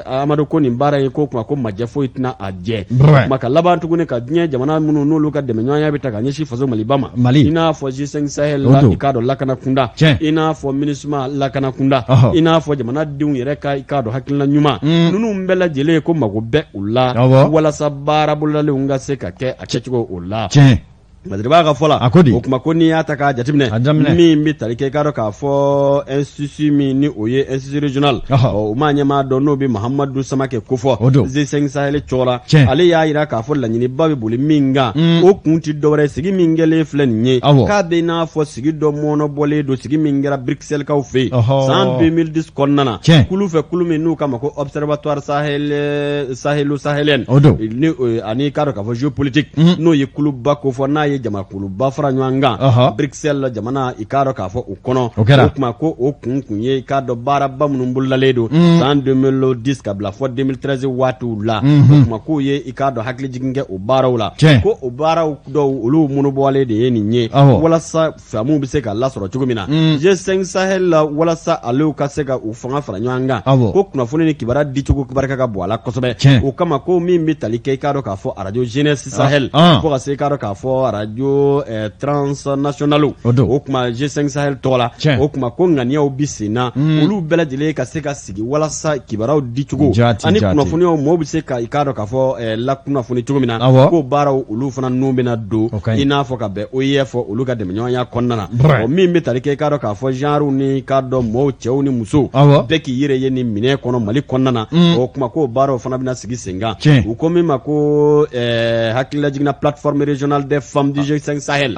Speaker 1: Amadu, ko nin baara in ko kuma ko majɛ foyi tɛna a jɛ. Kuma ka laban tuguni ka diɲɛ jamana minnu n'olu ka dɛmɛɲɔgɔnya bɛ ta ka ɲɛsin faso Maliba ma, i n'a fɔ G5 Sahel la, i k'a dɔn lakana kunda, i n'a fɔ MINUSMA lakana kunda, i n'a fɔ jamanadenw yɛrɛ ka i k'a dɔn hakilina ɲuman ninnu bɛɛ lajɛlen, ko mago bɛ u la walasa baara bolodalenw ka se ka kɛ a kɛcogo o la. Badiriba ka fɔ la,
Speaker 2: a ko di?
Speaker 1: O kuma ko n'i y'a ta k'a jateminɛ, min bɛ tali kɛ i k'a dɔn k'a fɔ institut min ni o ye institut régional, o maa ɲɛmaa dɔ n'o bɛ Mahamadu Samakɛ kofɔ G5 Sahel cɔgɔ la, ale y'a jira k'a fɔ laɲiniba bɛ boli min kan, o kun tɛ dɔwɛrɛ, sigi min kɛlen filɛ nin ye, k'a bɛ n'a fɔ sigi dɔ mɔɔnɔbɔlen don, sigi min kɛra Bruxelles-kaw fɛ yen san 2010 kɔnɔna na, kulu fɛ, kulu min n'u k'a ma ko observatoire sahel sahélo sahélien ani k'a dɔn k'a fɔ géopolitique, n'o ye kuluba kofɔ, n'a ye jamakuluba fara ɲɔgɔn kan Bruxelles jamana, i k'a dɔn k'a fɔ o kɔnɔ. O kuma ko o kun kun ye i k'a dɔn baaraba minnu bololalen don san 2010 ka bila fɔ 2013 waatiw la. O kuma k'u ye i k'a dɔn hakilijigin kɛ o baaraw la, ko o baaraw dɔw olu mɔnɔbɔlen de ye nin ye, walasa faamu bɛ se ka lasɔrɔ cogo min na G5 Sahel la, walasa alew ka se ka u fanga fara ɲɔgɔn kan, ko kunnafoni ni kibaruya dicogo barika ka bon a la kosɛbɛ. O kama ko min bɛ tali kɛ i k'a dɔn k'a fɔ arajo Jeunesse Sahel fo ka se i k'a dɔn k'a fɔ arajo transnationale, o kuma G5 Sahel tɔgɔ la, o kuma ko ŋaniyaw bɛ sen na, olu bɛɛ lajɛlen ka se ka sigi walasa kibaruyaw dicogo ani kunnafoniyaw, mɔgɔw bɛ se ka i k'a dɔn k'a fɔ lakunnafoni cogo min na, ko baaraw olu fana ninnu bɛna don i n'a fɔ ka bɛn OIF olu ka dɛmɛɲɔgɔnya kɔnɔna na. O min bɛ tali kɛ i k'a dɔn k'a fɔ genrew ni k'a dɔn mɔgɔw, cɛw ni musow, bɛɛ k'i yɛrɛ ye nin minɛn kɔnɔ Mali kɔnɔna na, o kuma ko baaraw fana bɛna sigi sen kan. U ko min ma ko hakililajiginna plateforme régionale des femmes du G5 Sahel,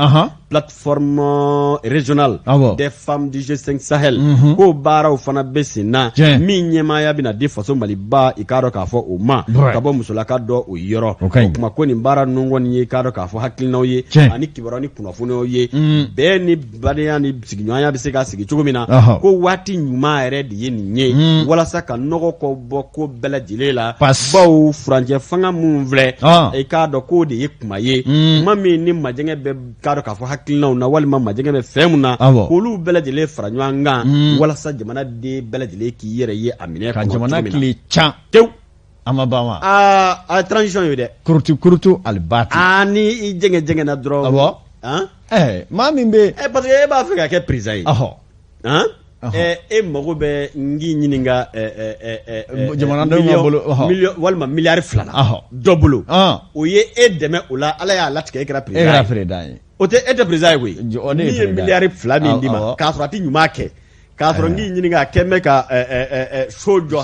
Speaker 1: plateforme régionale des femmes du G5 Sahel, ko baaraw fana bɛ sen na, min ɲɛmaaya bɛna di faso Maliba, i k'a dɔn k'a fɔ o ma ka bɔ musolaka dɔ o yɔrɔ. O kuma ko nin baara ninnu kɔni ye i k'a dɔn k'a fɔ hakilinaw ye ani kibaruya ni kunnafoniyaw ye, bɛn ni badenya ni sigiɲɔgɔnya bɛ se ka sigi cogo min na, ko waati ɲuman yɛrɛ de ye nin ye walasa ka nɔgɔ kɔ bɔ ko bɛɛ lajɛlen la, bawo furancɛ fanga minnu filɛ, i k'a dɔn k'o de ye kuma ye, kuma min ni majɛngɛ bɛ k'a dɔn k'a fɔ hakilinaw na walima majɛngɛ bɛ fɛn mun na, k'olu bɛɛ lajɛlen fara ɲɔgɔn kan walasa jamanaden bɛɛ lajɛlen k'i yɛrɛ ye a minɛ
Speaker 2: ka jamana tile can
Speaker 1: tewu.
Speaker 2: A ma ban wa?
Speaker 1: Aa, a transition ye dɛ.
Speaker 2: Kurutu kurutu alibati.
Speaker 1: Aa, ni i jɛngɛ jɛngɛna dɔrɔn.
Speaker 2: Awɔ. Ɛɛ, maa min bɛ.
Speaker 1: Ɛ, parce que e b'a fɛ ka kɛ président ye. Han, e mago bɛ n k'i ɲininka
Speaker 2: jamanadenw ka bolo
Speaker 1: miliyɔn walima miliyari 2 la dɔ bolo, o ye e dɛmɛ o la, Ala y'a latigɛ e kɛra président
Speaker 2: ye. E kɛra président ye.
Speaker 1: O tɛ, e tɛ président ye koyi. Min ye miliyari 2 min d'i ma k'a sɔrɔ a tɛ ɲuman kɛ, k'a sɔrɔ n k'i ɲininka a kɛ bɛ ka so jɔ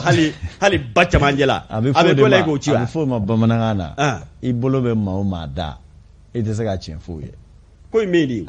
Speaker 1: hali ba camancɛ la,
Speaker 2: a bɛ fɔ de k'o ci wa? A bɛ fɔ o ma bamanankan na, i bolo bɛ maa o maa da, e tɛ se ka tiɲɛ f'o ye.
Speaker 1: Ko in bɛ yen de.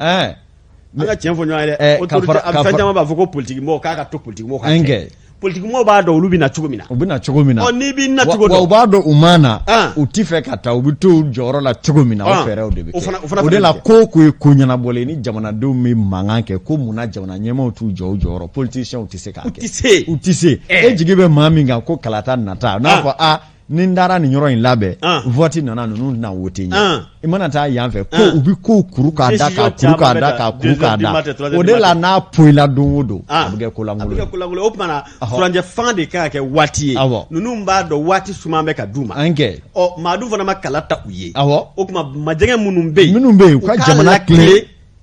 Speaker 1: An ka tiɲɛ fɔ ɲɔgɔn ye dɛ. Autorité, a bɛ fɛn caman b'a fɔ ko politique mɔgɔw k'a ka to politique mɔgɔw ka kɛ. Politikimɔgɔw b'a dɔn olu bɛ na cogo min na.
Speaker 2: U bɛ na cogo min na.
Speaker 1: Ɔ n'i b'i na cogo dɔn.
Speaker 2: Wa u b'a dɔn u ma na. U ti fɛ ka taa, u bɛ to u jɔyɔrɔ la cogo min na, o fɛɛrɛw de bɛ kɛ. O de la ko o ko ye ko ɲɛnabɔlen ye, ni jamanadenw bɛ mankan kɛ ko mun na jamana ɲɛmaaw t'u jɔ u jɔyɔrɔ, politiciens tɛ se k'a kɛ.
Speaker 1: U tɛ se.
Speaker 2: U tɛ se. E jigi bɛ maa min kan ko kalata nata, n'a fɔ aa ni n taara nin yɔrɔ in labɛn, vote nana, ninnu tɛna wote ɲɛ. I mana taa yan fɛ ko u bɛ kow kuru k'a da, k'a kuru k'a da, k'a kuru k'a da. O de la n'a poyila don o don, a bɛ kɛ kolankolon
Speaker 1: ye. A bɛ kɛ kolankolon ye. O tuma na furancɛ fanga de kan ka kɛ waati ye. Ninnu b'a dɔn waati suman bɛ ka d'u ma.
Speaker 2: An kɛ.
Speaker 1: Ɔ maa dun fana ma kala ta u ye.
Speaker 2: Awɔ.
Speaker 1: O tuma majɛgɛ minnu bɛ
Speaker 2: yen. Minnu bɛ yen, u ka jamana tilen.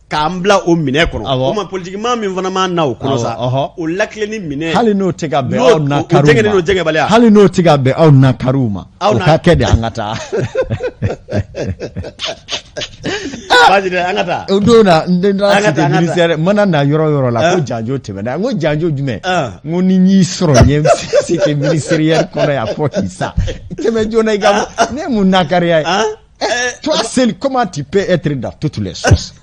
Speaker 1: K'an bila o minɛ kɔnɔ. O tuma politikimaa min fana ma na o kɔnɔ sa, o lakilenni minɛ.
Speaker 2: Hali n'o tɛ ka bɛn aw na
Speaker 1: kariw ma. O jɛngɛbaliya.
Speaker 2: Hali n'o tɛ ka bɛn aw na kariw ma. O ka kɛ de an ka taa.
Speaker 1: Baasi tɛ, an ka taa.
Speaker 2: O don na n den taara cité ministère mana na yɔrɔ yɔrɔ la ko janjo tɛmɛna, n ko janjo jumɛn? N ko ni n y'i sɔrɔ ɲɛ cité ministérielle kɔnɔ yan fɔ k'i sa. Tɛmɛ joona i ka bɔ, ne ye mun nakariya ye? Toi seul, comment tu peux être dans toutes les sauces?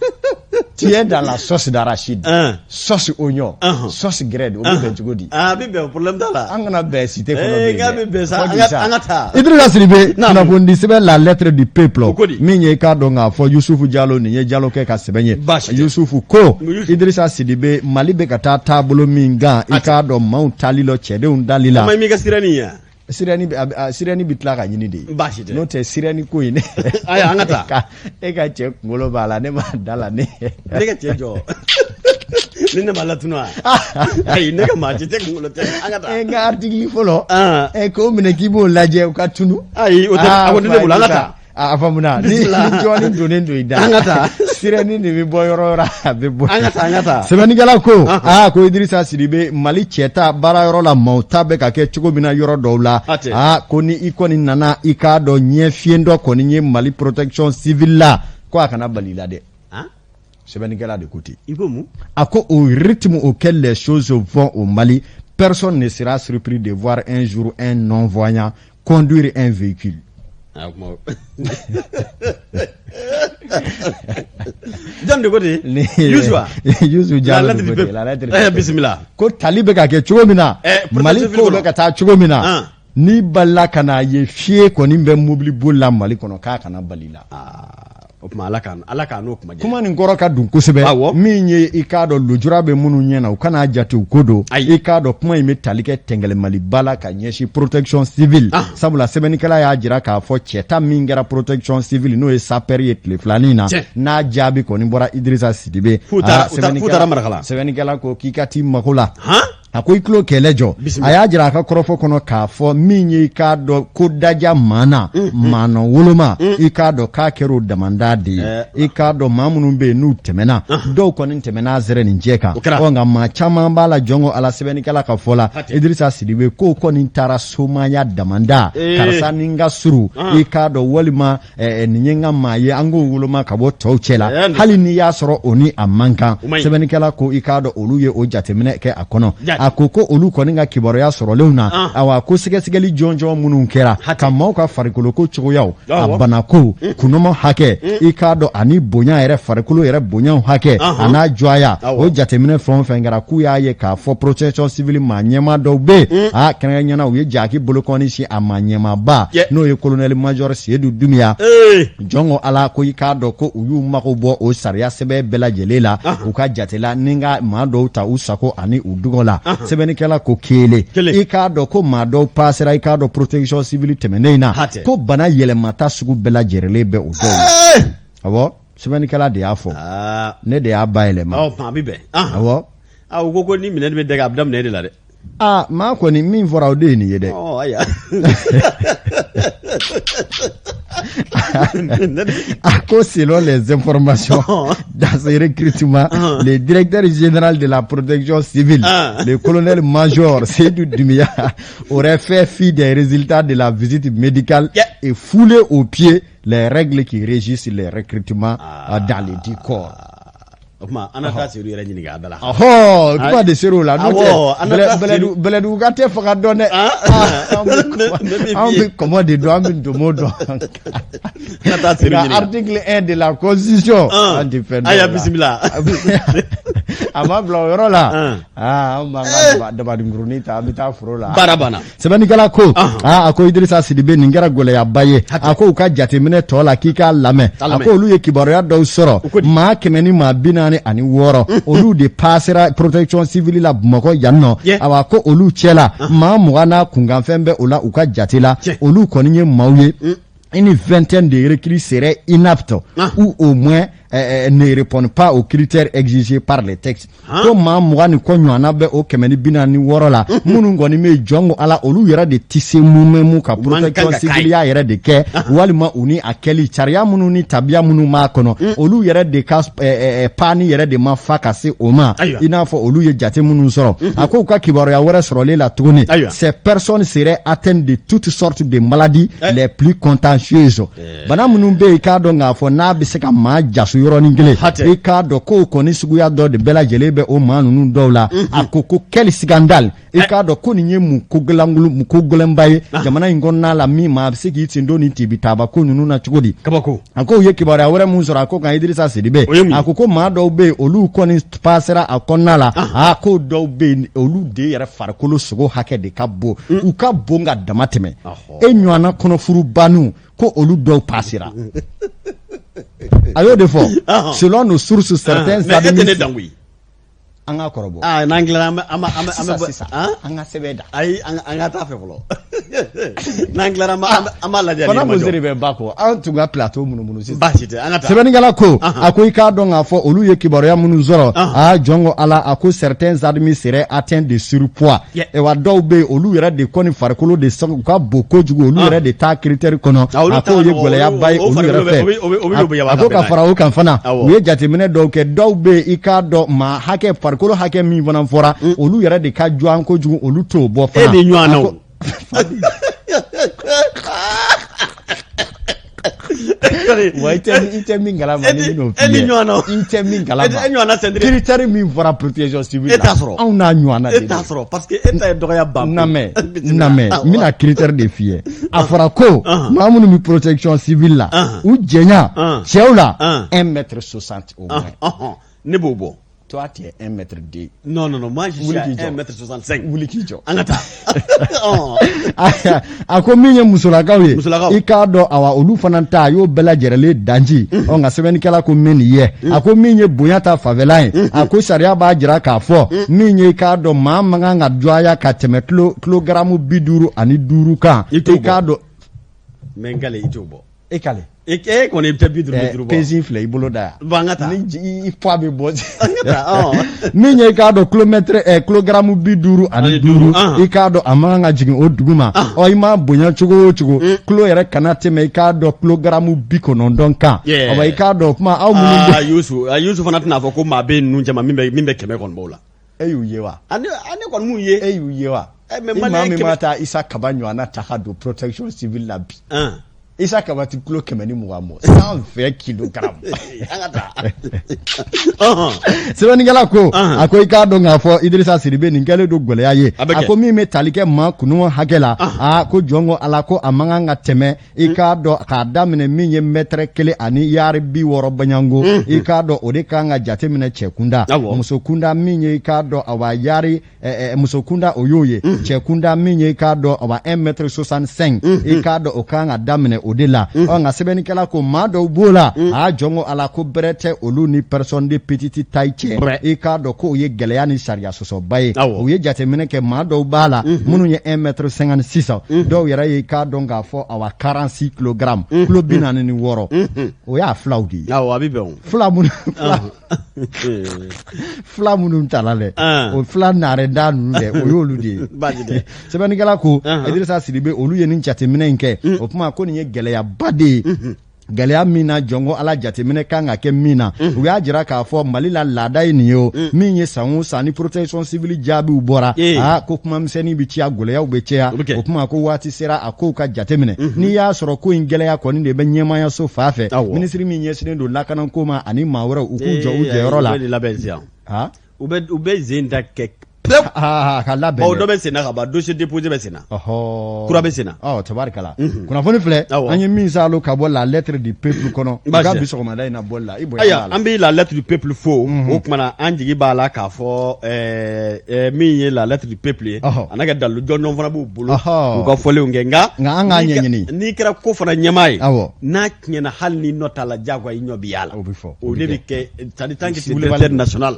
Speaker 2: Tu es dans la sauce d'arachide, sauce oignon, sauce grêle, o bɛ bɛn cogo di?
Speaker 1: A bɛ bɛn, problème t'a la.
Speaker 2: An kana bɛn cité kɔnɔ bilen
Speaker 1: dɛ. K'a bɛ bɛn sa, an ka taa.
Speaker 2: Idrissa Sidibe, kunnafoni sɛbɛn La Lettre du Peuple, min ye i k'a dɔn k'a fɔ Yusufu Jalo, nin ye Jalo kɛ ka sɛbɛn ye. Yusufu ko Idrissa Sidibe, Mali bɛ ka taa taabolo min kan, i k'a dɔn maaw tali la, cɛdenw tali la.
Speaker 1: Kuma i m'i ka sirani ye.
Speaker 2: Sirɛni bɛ tila ka ɲini de
Speaker 1: ye. Baasi tɛ.
Speaker 2: N'o tɛ sirɛni ko in.
Speaker 1: Ayiwa an ka taa.
Speaker 2: E ka cɛ kunkolo b'a la, ne ma da la
Speaker 1: ne. Ne ka cɛ jɔ. Ni ne ma latunu wa? Ayi, ne ka maa ci tɛ kunkolo tɛ, an ka taa.
Speaker 2: E ka article fɔlɔ. Ɛ k'o minɛ k'i b'o lajɛ u ka tunu.
Speaker 1: Ayi, o tɛ, a kɔni tɛ ne bolo, an ka taa.
Speaker 2: A faamuna ni jɔni donnen don i da.
Speaker 1: An ka taa.
Speaker 2: Sirɛni de bɛ bɔ yɔrɔ yɔrɔ, a bɛ bɔ.
Speaker 1: An ka taa, an ka taa.
Speaker 2: Sɛbɛnnikɛla ko aa ko Idirisa Sidibe, Mali cɛta baarayɔrɔ la, maaw ta bɛ ka kɛ cogo min na yɔrɔ dɔw la. Aa ko ni i kɔni nana, i k'a dɔn ɲɛ fiyen dɔ kɔni ye Mali protection civile la, ko a kana bali i la dɛ. Sɛbɛnnikɛla de ko ten.
Speaker 1: I ko mun?
Speaker 2: A ko au rythme auquel les choses vont au Mali, personne ne sera surpris de voir un jour un non-voyant conduire un véhicule.
Speaker 1: Jɔn de ko ten? Yusufa.
Speaker 2: Yusu Jalo de ko ten.
Speaker 1: La lettre du peuple. Bisimila.
Speaker 2: Ko tali bɛ ka kɛ cogo min na, Mali kow bɛ ka taa cogo min na, n'i balila ka n'a ye fiye kɔni bɛ mobili boli la Mali kɔnɔ, k'a kana bali la.
Speaker 1: O tuma Ala k'an Ala k'an n'o kuma
Speaker 2: jɛ. Kuma nin kɔrɔ ka dun kosɛbɛ.
Speaker 1: Awɔ.
Speaker 2: Min ye i k'a dɔn lujura bɛ minnu ɲɛ na, u kan'a jate u ko don.
Speaker 1: Ayi.
Speaker 2: I k'a dɔn kuma in bɛ tali kɛ tɛngɛlɛmaliba la ka ɲɛsin protection civile. Sabula sɛbɛnnikɛla y'a jira k'a fɔ cɛta min kɛra protection civile, n'o ye sapeur ye tile filanin na, n'a jaabi kɔni bɔra Idirisa Sidibe.
Speaker 1: F'u taara f'u taara Marakala.
Speaker 2: Sɛbɛnnikɛla ko k'i ka t'i mako la. A ko i tulo kɛlɛ jɔ. A y'a jira a ka kɔrɔfɔ kɔnɔ k'a fɔ min ye i k'a dɔn ko daja maa na, maanɔ woloma, i k'a dɔn k'a kɛra o damanda de ye. I k'a dɔn maa minnu bɛ yen n'u tɛmɛna, dɔw kɔni tɛmɛna a sɛrɛ nin jɛ kan, ɔ nka maa caman b'a la jɔn ko Ala. Sɛbɛnnikɛla ka fɔ la, Idirisa Sidibe k'o kɔni taara somaya damanda, karisa ni n ka surun, i k'a dɔn walima nin ye n ka maa ye, an k'o woloma ka bɔ tɔw cɛ la, hali n'i y'a sɔrɔ o ni a man kan. Sɛbɛnnikɛla ko i k'a dɔn olu ye o jateminɛ kɛ a kɔnɔ. A ko ko olu kɔni ka kibaruya sɔrɔlenw na, awa ko sɛgɛsɛgɛli jɔnjɔn minnu kɛra ka maaw ka farikoloko cogoyaw, a banako kunnɔmɔ hakɛ, i k'a dɔn ani bonya yɛrɛ, farikolo yɛrɛ bonyaw hakɛ a n'a jɔya, o jateminɛ fɛn o fɛn kɛra, k'u y'a ye k'a fɔ protection civile maa ɲɛmaa dɔw bɛ yen, a kɛrɛnkɛrɛnnenya u ye jaki bolokɔni sin a maa ɲɛmaaba, n'o ye colonel major Seyidu Dunbiya. Jɔn ko Ala, ko i k'a dɔn ko u y'u mago bɔ o sariya sɛbɛn bɛɛ lajɛlen la u ka jate la, ni ka maa dɔw ta u sago ani u dungɔ la. Sɛbɛnnikɛla ko kelen, i k'a dɔn ko maa dɔw pasera, i k'a dɔn protection civile tɛmɛnen in na, ko bana yɛlɛmata sugu bɛɛ lajɛlen bɛ o dɔw la. Awɔ, sɛbɛnnikɛla de y'a fɔ, ne de y'a bayɛlɛma.
Speaker 1: Awɔ, u ko ni minɛ bɛ dɛgɛ, a bɛ daminɛ de la dɛ.
Speaker 2: Aa, maa kɔni min fɔra o de ye nin ye dɛ. A ko selon les informations dans ce recrutement, le directeur général de la protection civile, le colonel major Seydou Doumbia, aurait fait fi des résultats de la visite médicale et foulé aux pieds les règles qui régissent les recrutements dans les dix corps.
Speaker 1: O tuma an na taa Seydou yɛrɛ ɲininka a da la.
Speaker 2: Ɔhɔ, kuma de ser'o la, n'o tɛ Bɛlɛduguka tɛ faga dɔn dɛ. Anw bɛ kɔmɔ de dɔn, an bɛ ntomo dɔn.
Speaker 1: An taa Seydou ɲininka.
Speaker 2: Article 1 de la constitution. An tɛ fɛn dɔn o la.
Speaker 1: Aya bisimila.
Speaker 2: A ma bila o yɔrɔ la, aa, an b'an ka dabadinkurunin ta, an bɛ taa foro la.
Speaker 1: Baara banna.
Speaker 2: Sɛbɛnnikɛla ko, aa, a ko Idirisa Sidibe, nin kɛra gɛlɛyaba ye. A ko u ka jateminɛ tɔ la, k'i k'a lamɛn, a ko olu ye kibaruya dɔw sɔrɔ, maa 146, olu de pasera protection civile la Bamakɔ yan nɔ. Awa, ko olu cɛla, maa 20 n'a kunkanfɛn bɛ o la. U ka jate la, olu kɔni ye maaw ye, une vingtaine de recrues seraient inaptes ou au moins ne répondent pas aux critères exigés par les textes. Ko maa 20 ni kɔ ɲɔgɔnna bɛ o 146 la, minnu kɔni bɛ jɔn ko Ala, olu yɛrɛ de tɛ se mumɛmu ka protection civile ya yɛrɛ de kɛ, walima u ni a kɛli sariya minnu ni tabiya minnu b'a kɔnɔ, olu yɛrɛ de ka paani yɛrɛ de ma fa ka se o ma, i n'a fɔ olu ye jate minnu sɔrɔ. A ko u ka kibaruya wɛrɛ sɔrɔlen la tuguni, ces personnes seraient atteintes de toutes sortes de maladies les plus contagieuses. Bana minnu bɛ yen, i k'a dɔn k'a fɔ n'a bɛ se ka maa jaso yɔrɔnin kelen, i k'a dɔn k'o kɔni suguya dɔ de bɛɛ lajɛlen bɛ o maa ninnu dɔw la. A ko ko quel scandale! I k'a dɔn ko nin ye mun ko gɛlɛnkulu, mun ko gɛlɛnba ye jamana in kɔnɔna la, min maa bɛ se k'i sen don nin tibitaba ko ninnu na cogo di?
Speaker 1: Kabako.
Speaker 2: A ko u ye kibaruya wɛrɛ mun sɔrɔ a ko kan, Idirisa Sidibe, a ko ko maa dɔw bɛ yen, olu kɔni pasera a kɔnɔna la. A ko dɔw bɛ yen, olu de yɛrɛ farikolo sogo hakɛ de ka bon, u ka bon ka dama tɛmɛ e ɲɔgɔnna kɔnɔfurubanniw, ko olu dɔw pasera. A y'o de fɔ, selon nos sources, certains.
Speaker 1: Mais e tɛ ne dan koyi.
Speaker 2: An ka kɔrɔbɔ.
Speaker 1: Aa, n'an tilala, an bɛ an bɛ an bɛ
Speaker 2: sisan sisan, an ka sɛbɛn da.
Speaker 1: Ayi, an ka taa fɛ fɔlɔ. N'an tilala, an b'a lajɛ.
Speaker 2: Fana Mozeri bɛ ba kɔ, an tun ka plateau munumunu sisan.
Speaker 1: Baasi tɛ, an ka taa.
Speaker 2: Sɛbɛnnikɛla ko, a ko i k'a dɔn k'a fɔ olu ye kibaruya minnu sɔrɔ, aa, jɔn ko Ala, a ko certains admis seraient atteints de surpoids. Wa dɔw bɛ yen, olu yɛrɛ de kɔni farikolo de sɔn u ka bon kojugu, olu yɛrɛ de t'a critère kɔnɔ. A k'o ye gɛlɛyaba ye olu yɛrɛ fɛ. A ko ka fara o kan fana, u ye jateminɛ dɔw kɛ, dɔw bɛ yen, i k'a dɔn maa hakɛ, farikolo hakɛ min fana fɔra, olu yɛrɛ de ka jɔn kojugu, olu t'o bɔ fana.
Speaker 1: E de ɲɔgɔn na o.
Speaker 2: Wa i tɛ min kalama, ni bɛn'o
Speaker 1: f'i ye. E ni ɲɔgɔn na.
Speaker 2: I tɛ min kalama.
Speaker 1: E ɲɔgɔn na sɛntiri.
Speaker 2: Critère min fɔra protection civile
Speaker 1: la. E t'a sɔrɔ.
Speaker 2: Anw n'a ɲɔgɔn na
Speaker 1: de. E t'a sɔrɔ parce que e ta ye dɔgɔya ban.
Speaker 2: Namɛ namɛ, n bɛna critère de f'i ye. A fɔra ko maa minnu bɛ protection civile la, u jɛnya cɛw la, 1 mètre 60 au moins.
Speaker 1: Ne b'o bɔ.
Speaker 2: Toi, tu es 1 mètre 2.
Speaker 1: Non, non, non, moi je suis à 1 mètre 65.
Speaker 2: Wuli k'i jɔ.
Speaker 1: An ka taa.
Speaker 2: A ko min ye musolakaw ye,
Speaker 1: musolakaw,
Speaker 2: i k'a dɔn, awa, olu fana ta, a y'o bɛɛ lajɛlen danji. Ɔ, nka sɛbɛnnikɛla ko min nin ye, a ko min ye bonya ta fanfɛla ye, a ko sariya b'a jira k'a fɔ min ye, i k'a dɔn maa man kan ka dɔgɔya ka tɛmɛ kilogaramu 55 kan. I k'a dɔn.
Speaker 1: N bɛ n kale, i t'o bɔ.
Speaker 2: E kale.
Speaker 1: E kɔni tɛ 55 bɔ.
Speaker 2: Pèse filɛ i bolo da yan.
Speaker 1: Bon, an ka taa.
Speaker 2: Ni i poids bɛ bɔ.
Speaker 1: An ka taa.
Speaker 2: Min ye, i k'a dɔn, kilomètre kilogaramu 55, i k'a dɔn a man kan ka jigin o dugu ma. Ɔ, i m'a bonya cogo o cogo, kilo yɛrɛ kana tɛmɛ, i k'a dɔn, kilogaramu 90 kan. Ɔ, i k'a dɔn kuma aw minnu
Speaker 1: bɛ. Yusu, Yusu fana tɛna fɔ ko maa bɛ ninnu cɛma min bɛ 100 kɔni b'o la.
Speaker 2: E y'u ye wa?
Speaker 1: Ne kɔni m'u ye.
Speaker 2: E y'u ye wa?
Speaker 1: Mais
Speaker 2: i maa min ma taa Isa Kaba ɲɔgɔnna ta ka don protection civile la bi. Isa Kaba ti kilo 120 bɔ, 120 kilogrammes.
Speaker 1: An ka taa.
Speaker 2: Sɛbɛnnikɛla ko, a ko i k'a dɔn k'a fɔ Idirisa Sidibe, nin kɛlen don gɛlɛya ye. A ko min bɛ tali kɛ maa kunun hakɛ la, aa, ko jɔn ko Ala, ko a man kan ka tɛmɛ, i k'a dɔn, k'a daminɛ min ye mɛtɛrɛ kelen ani yari 60 baɲango, i k'a dɔn o de kan ka jateminɛ cɛ kunda. Muso kunda min ye, i k'a dɔn, awa, yari muso kunda o y'o ye, cɛ kunda min ye, i k'a dɔn, awa, 1 mètre 65, i k'a dɔn o kan ka daminɛ o de la. Ɔ, nka sɛbɛnnikɛla ko maa dɔw b'o la, a jɔn ko Ala, ko bɛrɛ tɛ olu ni personne de petite taille cɛ. I k'a dɔn k'o ye gɛlɛya ni sariya sɔsɔba ye. U ye jateminɛ kɛ, maa dɔw b'a la minnu ye 1 mètre 56, dɔw yɛrɛ ye, i k'a dɔn k'a fɔ, awa, 46 kilogrammes, kilo 46, o y'a filaw de ye.
Speaker 1: Awɔ, a bɛ bɛn o.
Speaker 2: Fila minnu tala dɛ, o fila naarɛda ninnu dɛ, o y'olu de ye. Sɛbɛnnikɛla ko, Idirisa Sidibe, olu ye nin jateminɛ in kɛ. O kuma ko nin ye gɛlɛyaba de ye, gɛlɛya min na jɔnko Ala jateminɛ kan ka kɛ min na. U y'a jira k'a fɔ Mali la, laada ye nin ye o, min ye san o san ni protection civile jaabiw bɔra, aa, ko kumamisɛnnin bɛ caya, gɛlɛyaw bɛ caya. O kuma ko waati sera a kow ka jateminɛ. N'i y'a sɔrɔ ko in gɛlɛya kɔni de bɛ ɲɛmaayaso fa fɛ, minisiri min ɲɛsinnen don lakanako ma ani maa wɛrɛw, u k'u jɔ u jɔyɔrɔ la.
Speaker 1: U bɛ zen da kɛ. pewu.
Speaker 2: Aa ka labɛn.
Speaker 1: Bawo dɔ bɛ senna ka ban, dossier déposé bɛ senna. Kura bɛ senna.
Speaker 2: Ɔ tabarikala. Kunnafoni filɛ. An ye min saalo ka bɔ La Lettre du Peuple kɔnɔ. U ka bi sɔgɔmada in na bɔli la i bonya
Speaker 1: b'a la. Ayiwa, an bɛ La Lettre du Peuple fo. O tuma na an jigi b'a la k'a fɔ min ye La Lettre du Peuple ye. A n'a ka dalilu jɔnjɔn fana b'u bolo. K'u ka fɔlenw kɛ nka.
Speaker 2: Nka an k'a ɲɛɲini.
Speaker 1: N'i kɛra ko fana ɲɛmaa ye. N'a tiɲɛna hali ni nɔ t'a la, diyagoya i ɲɔ bɛ y'a la.
Speaker 2: O bɛ fɔ.
Speaker 1: O de bɛ kɛ c'est à dire tant que c'est directeur national.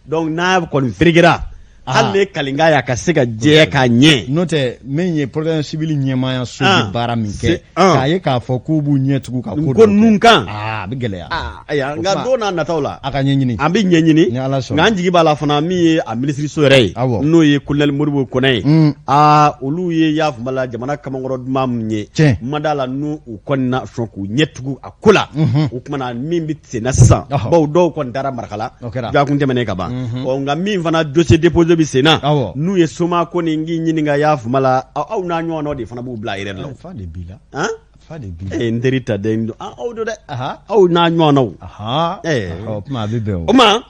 Speaker 1: Donc n'a kɔni ferekera hali ne kalinka y'a ka se ka jɛya k'a ɲɛ.
Speaker 2: N'o tɛ min ye protection civile ɲɛmaaya so bɛ baara min kɛ k'a ye k'a fɔ k'u b'u ɲɛ tugu ka ko
Speaker 1: ko ninnu kan
Speaker 2: a bɛ gɛlɛya.
Speaker 1: Ayiwa, nka don n'a nataw la
Speaker 2: a ka ɲɛɲini,
Speaker 1: an bɛ ɲɛɲini
Speaker 2: ni Ala sɔnna.
Speaker 1: Nka an jigi b'a la fana min ye a minisiriso yɛrɛ ye, n'o ye colonel Modibo Kɔnɛ ye, aa olu ye y'a faamu la jamana kamankɔrɔ duman min ye, n ma d'a la n'u kɔni na sɔn k'u ɲɛ tugu a ko la. O tuma na min bɛ senna sisan, bawo dɔw kɔni taara Marakala dɔgɔkun tɛmɛnen ka ban. Ɔ nka min fana dossier déposé bɛ senna, n'u ye soma ko ni k'i ɲininka y'a faamu la, aw n'a ɲɔgɔnnaw de fana b'u bila a yɛrɛ la.
Speaker 2: Fa de b'i la.
Speaker 1: Fa de b'i la. N teri ta den aw don dɛ, aw n'a ɲɔgɔnnaw.
Speaker 2: O tuma a bɛ bɛn o.
Speaker 1: O ma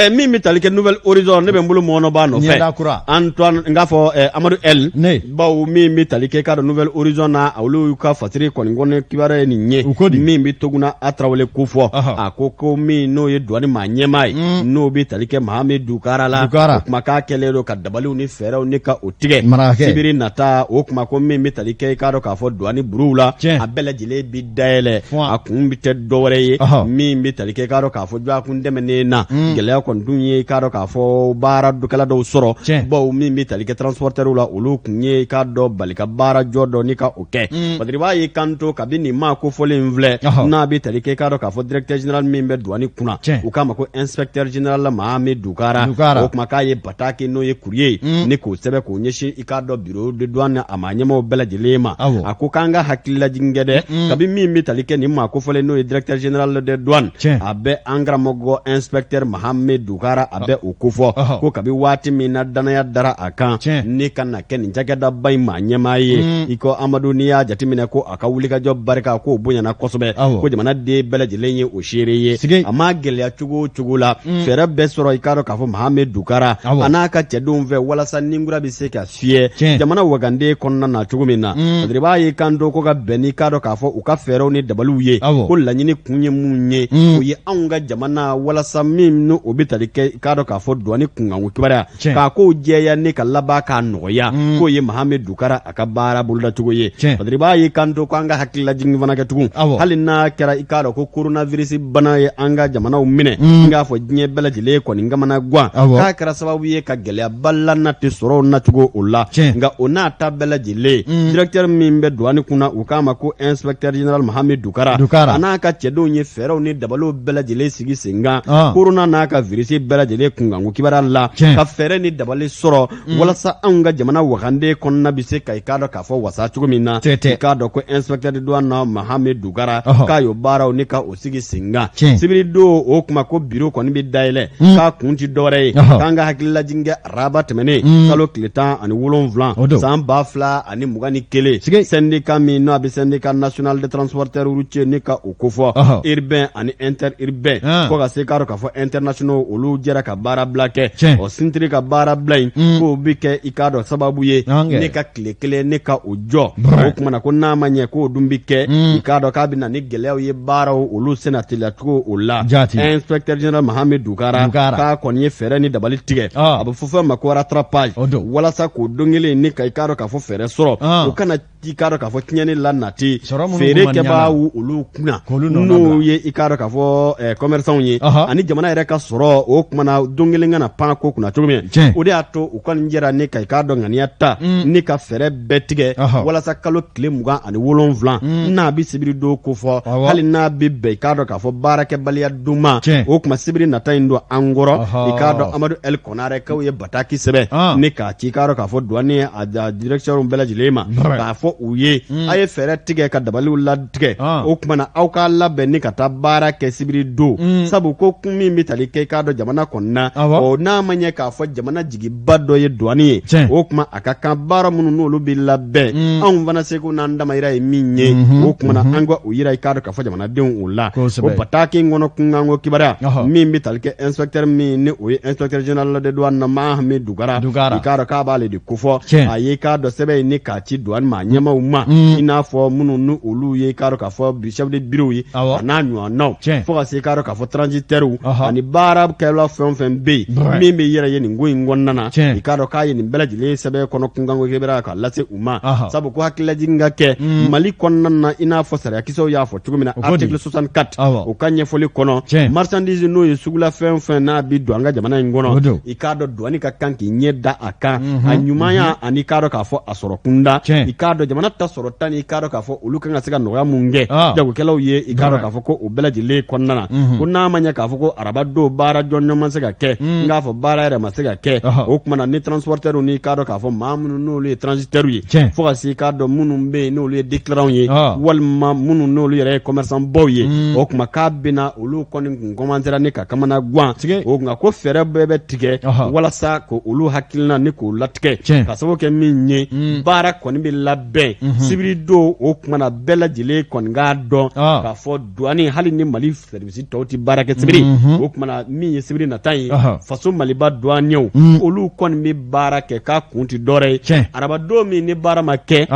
Speaker 1: min bɛ tali kɛ Nouvel Horizon, ne bɛ n bolo mɔnɔba nɔfɛ.
Speaker 2: Kura.
Speaker 1: Antoine n k'a fɔ Amadu L. Bawo min bɛ tali kɛ k'a dɔn Nouvel Horizon na, olu y'u ka fasiri kɔni kɔni kibaruya ye nin ye.
Speaker 2: U ko di?
Speaker 1: Min bɛ Toguna a Tarawele ko fɔ. A ko ko min n'o ye douane maa ɲɛmaa ye, n'o bɛ tali kɛ Mohamed Dukara la.
Speaker 2: Dukara.
Speaker 1: O kuma k'a kɛlen don ka dabaliw ni fɛɛrɛw ni ka o tigɛ.
Speaker 2: Marakakɛ.
Speaker 1: Sibiri nata, o kuma ko min bɛ tali kɛ i k'a dɔn k'a fɔ douane bureauw la. A bɛɛ lajɛlen bɛ dayɛlɛ. A kun bɛ tɛ dɔwɛrɛ ye. Min bɛ tali kɛ i k'a dɔn k'a fɔ dɔgɔkun tɛmɛnen na, gɛlɛya kɔni dun ye i k'a dɔn k'a fɔ baarakɛla dɔw sɔrɔ. Bawo min bɛ tali kɛ transporteurs la, olu kun ye i k'a dɔn bali ka baara jɔ dɔ ni ka o kɛ. Parce que b'a ye kanto kabi nin maa kofɔlen in filɛ, n'a bɛ tali kɛ i k'a dɔn k'a fɔ directeur général min bɛ douane kunna, u k'a ma ko inspecteur général Mohamed Dukara. O kuma k'a ye bataki n'o ye courrier ye, ni k'o sɛbɛn k'o ɲɛsin i k'a dɔn bureau de douane a maa ɲɛmaaw bɛɛ lajɛlen ma. A ko k'an ka hakililajigin kɛ dɛ, kabi min bɛ tali kɛ nin maa kofɔlen n'o ye directeur général de douane, a bɛ an karamɔgɔ inspecteur Mohamed Dukara, a bɛ o kofɔ ko kabi waati min na danaya dara a kan ni ka na kɛ nin cakɛdaba in maa ɲɛmaa ye, i ko Amadu, n'i y'a jateminɛ ko a ka wulikajɔ barika k'o bonyana kosɛbɛ, ko jamanaden bɛɛ lajɛlen ye o seere ye. A ma gɛlɛya cogo o cogo la, fɛɛrɛ bɛɛ sɔrɔ i k'a dɔn k'a fɔ Mohamed Dukara a n'a ka cɛdenw fɛ walasa ninkura bɛ se ka fiyɛ jamana wagande kɔnɔna na cogo min na. Parce b'a ye kan to ko ka bɛn n'i k'a dɔn k'a fɔ u ka fɛɛrɛw ni dabaliw ye, ko laɲini kun ye mun ye, o ye anw ka jamana walasa min n'o bɛ tali kɛ i k'a dɔn k'a fɔ douane kunkanko kibaruya k'a kow jɛya ni ka laban k'a nɔgɔya, k'o ye Mohamed Dukara a ka baara bolodacogo ye. Parce que b'a ye kan to ko an ka hakililajigin fana kɛ tugun, hali n'a kɛra i k'a dɔn ko coronavirus bana ye an ka jamanaw minɛ, n k'a fɔ diɲɛ bɛɛ lajɛlen kɔni kamana gan, k'a kɛra sababu ye ka gɛlɛyaba lanati sɔrɔw nacogo o la. Nka o n'a ta bɛɛ lajɛlen, directeur min bɛ douane kunna, u k'a ma ko inspecteur général Mohamed Dukara, a n'a ka cɛdenw ye fɛɛrɛw ni dabaliw bɛɛ lajɛlen sigi sen kan corona n'a ka virus bɛɛ lajɛlen kunkanko kibaruya la, ka fɛɛrɛ ni dabali sɔrɔ walasa anw ka jamana wagande kɔnɔna bɛ se ka i k'a dɔn k'a fɔ wasa cogo min na. I k'a dɔn ko inspecteur de douane na Mohamed Dukara k'a y'o baaraw ni ka o sigi sen kan sibiri don. O kuma ko biro kɔni bɛ dayɛlɛ, k'a kun ti dɔwɛrɛ ye k'an ka hakililajigin kɛ araba tɛmɛnen, kalo tile 17 san 2021, syndicat min n'o a bɛ syndicat national de transporteurs routiers ni ka o kofɔ, urbain ani interurbain, fo ka se k'a dɔn k'a fɔ internationaux, olu jɛra ka baarabila kɛ. Ɔ sintiri ka baarabila in, k'o bɛ kɛ i k'a dɔn sababu ye ne ka tile kelen ne ka o jɔ. O kuma na ko n'a ma ɲɛ k'o dun bɛ kɛ, i k'a dɔn k'a bɛ na ni gɛlɛyaw ye baaraw olu senna teliyacogo o la. Inspecteur général Mohamed Dukara k'a kɔni ye fɛɛrɛ ni dabali tigɛ, a bɛ fɔ fɛn ma ko rattrapage, walasa k'o don kelen ni ka i k'a dɔn k'a fɔ fɛɛrɛ sɔrɔ, o kana i k'a dɔn k'a fɔ tiɲɛni la nati feere kɛbaaw olu kunna, n'o ye i k'a dɔn k'a fɔ commerçants ye ani jamana yɛrɛ ka sɔrɔ. O kuma na don kelen kana pan ko kunna cogo min, o de y'a to u kɔni jɛra ni ka i k'a dɔn ŋaniya ta ni ka fɛɛrɛ bɛɛ tigɛ walasa kalo tile 27, n'a bɛ sibiri don kofɔ, hali n'a bɛ bɛn i k'a dɔn k'a fɔ baarakɛbaliya don ma, o kuma sibiri nata in don an kɔrɔ. I k'a dɔn Amadu El Konarekaw ye bataki sɛbɛn ni k'a ci i k'a dɔn k'a fɔ douane a directeur bɛɛ lajɛlen ma, k'a fɔ u ye a ye fɛɛrɛ tigɛ. tigɛ ka dabaliw latigɛ, o tuma na aw k'a labɛn ni ka taa baara kɛ sibiri don, sabu ko kun min bɛ tali kɛ i k'a dɔn jamana kɔnɔna, ɔ n'a ma ɲɛ k'a fɔ jamana jigiba dɔ ye douane ye, o tuma a ka kan baara minnu n'olu bɛ labɛn, anw fana seko n'an damayira ye min ye, o tuma na an ka o yira i k'a dɔn k'a fɔ jamanadenw o la. O bataki in kɔnɔ kunkanko kibaruya min bɛ tali kɛ inspecteur min ni o ye inspecteur général de douane na Mahami Dugara, i k'a dɔn k'a b'ale de kofɔ. A ye i k'a dɔn sɛbɛn in ni k'a ci douane maa ɲɛmaaw ma, i n'a fɔ minnu ni olu ye i k'a dɔn k'a fɔ chef de bureau ye a n'a ɲɔgɔnnaw, fo ka se i k'a dɔn k'a fɔ transitaires ani baarakɛla fɛn o fɛn bɛ yen min bɛ yɛrɛ ye nin ko in kɔnɔna na. I k'a dɔn k'a ye nin bɛɛ lajɛlen sɛbɛn kɔnɔ kunkanko kibaruya k'a lase u ma, sabu ko hakililajigin ka kɛ Mali kɔnɔna na, i n'a fɔ sariyakisɛw y'a fɔ cogo min na, article 64 o ka ɲɛfɔli kɔnɔ, marchandise n'o ye sugula fɛn o fɛn n'a bɛ don an ka jamana in kɔnɔ, i k'a dɔn douane ka kan k'i ɲɛ da a kan, a ɲumanya ani i k'a dɔn k'a fɔ a sɔrɔ kunda. I k'a dɔn jamana ta sɔrɔ tan i k'a dɔn k'a fɔ olu kan ka se ka nɔgɔya mun kɛ jagokɛlaw ye, i k'a dɔn k'a fɔ ko o bɛɛ lajɛlen kɔnɔna na, ko n'a ma ɲɛ k'a fɔ ko araba don baara jɔnjɔn ma se ka kɛ, n k'a fɔ baara yɛrɛ ma se ka kɛ, o tuma na ni transporteurs ni i k'a dɔn k'a fɔ maa minnu n'olu ye transitaires ye, fo ka se i k'a dɔn minnu bɛ yen n'olu ye déclarants ye, walima minnu n'olu yɛrɛ ye commerçant baw ye, o tuma k'a bɛna olu kɔni kun commencera ni ka kamana gan o nka ko fɛɛrɛ bɛɛ bɛ tigɛ walasa ko olu hakilina ni k'o latigɛ ka sababu kɛ min ye, baara kɔni bɛ labɛn sibiri don. O tuma na bɛɛ lajɛlen kɔni k'a dɔn k'a fɔ douane, hali ni Mali service tɔw tɛ baara kɛ sibiri, o tuma na min ye sibiri nata ye, faso Maliba douaniers olu kɔni bɛ baara kɛ, k'a kun tɛ dɔwɛrɛ ye, araba don min ni baara ma kɛ,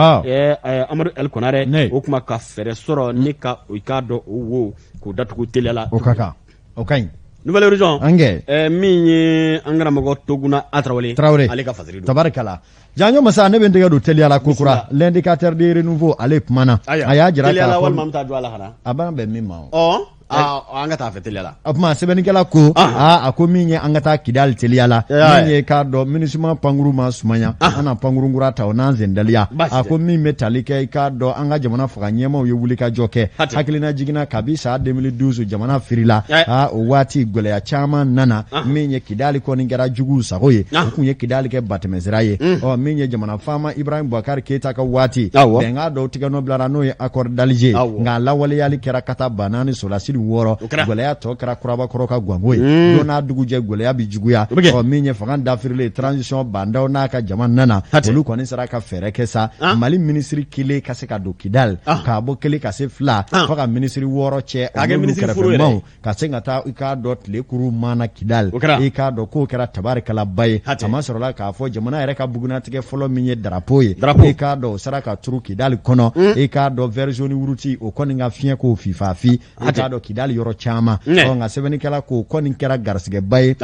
Speaker 1: Amadu El Konare, o tuma ka fɛɛrɛ sɔrɔ ni ka i k'a dɔn o wo k'o datugu teliya la.
Speaker 2: O ka kan, o ka ɲi.
Speaker 1: Nouvel Horizon.
Speaker 2: An kɛ.
Speaker 1: Min ye an karamɔgɔ Toguna A Tarawele.
Speaker 2: Tarawele.
Speaker 1: Ale ka fasiri don.
Speaker 2: Tabarikala. Janjo masa, ne bɛ n tɛgɛ don teliya la kokura. L'indicateur de renouveau, ale kumana. A y'a jira
Speaker 1: k'a fɔ. Walima an bɛ taa jɔ a la ka na.
Speaker 2: A b'an bɛn min ma o.
Speaker 1: Ɔ an ka taa fɛ teliya la.
Speaker 2: O tuma sɛbɛnnikɛla ko aa, a ko min ye an ka taa Kidali teliya la, min ye k'a dɔn MINUSMA pankuru ma sumaya, an na pankurun kura ta o n'an sendaliya. A ko min bɛ tali kɛ i k'a dɔn an ka jamana fanga ɲɛmaaw ye wulikajɔ kɛ, hakilina jiginna kabi san 2012 jamana firila, aa o waati gɛlɛya caman nana. Min ye Kidali kɔni kɛra juguw sago ye, u kun ye Kidali kɛ batɛmɛsira ye. Ɔ min ye jamana faama Ibrahim Boubacar Keita ka waati, bɛnkan dɔw tigɛnɔ bilara, n'o ye accord d'Alger, nka a lawaleyali kɛra kata ba naani sɔrɔdasi wɔɔrɔ. Gɛlɛya tɔ kɛra kurabakɔrɔ ka ganko ye, don n'a dugujɛ gɛlɛya bɛ juguya. Ɔ min ye fanga dafirilen transition Bah N'Daw n'a ka jama nana, olu kɔni sera ka fɛɛrɛ kɛ sa, Mali minisiri kelen ka se ka don Kidali, k'a bɔ kelen ka se fila, fo ka minisiri wɔɔrɔ cɛ kɛrɛfɛmaw ka se ka taa i k'a dɔn tile kuru mana Kidali. I k'a dɔn k'o kɛra tabarikalaba ye. A ma sɔrɔla k'a fɔ jamana yɛrɛ ka bugunnatigɛ fɔlɔ min ye drapeau ye, i k'a dɔn o sera ka turu Kidali kɔnɔ. I k'a dɔn vert jaune rouge, o kɔni ka fiɲɛ k'o fifafi i k'a dɔn Kidali yɔrɔ caman. Ɔ nka sɛbɛnnikɛla k'o kɔni kɛra garisigɛba ye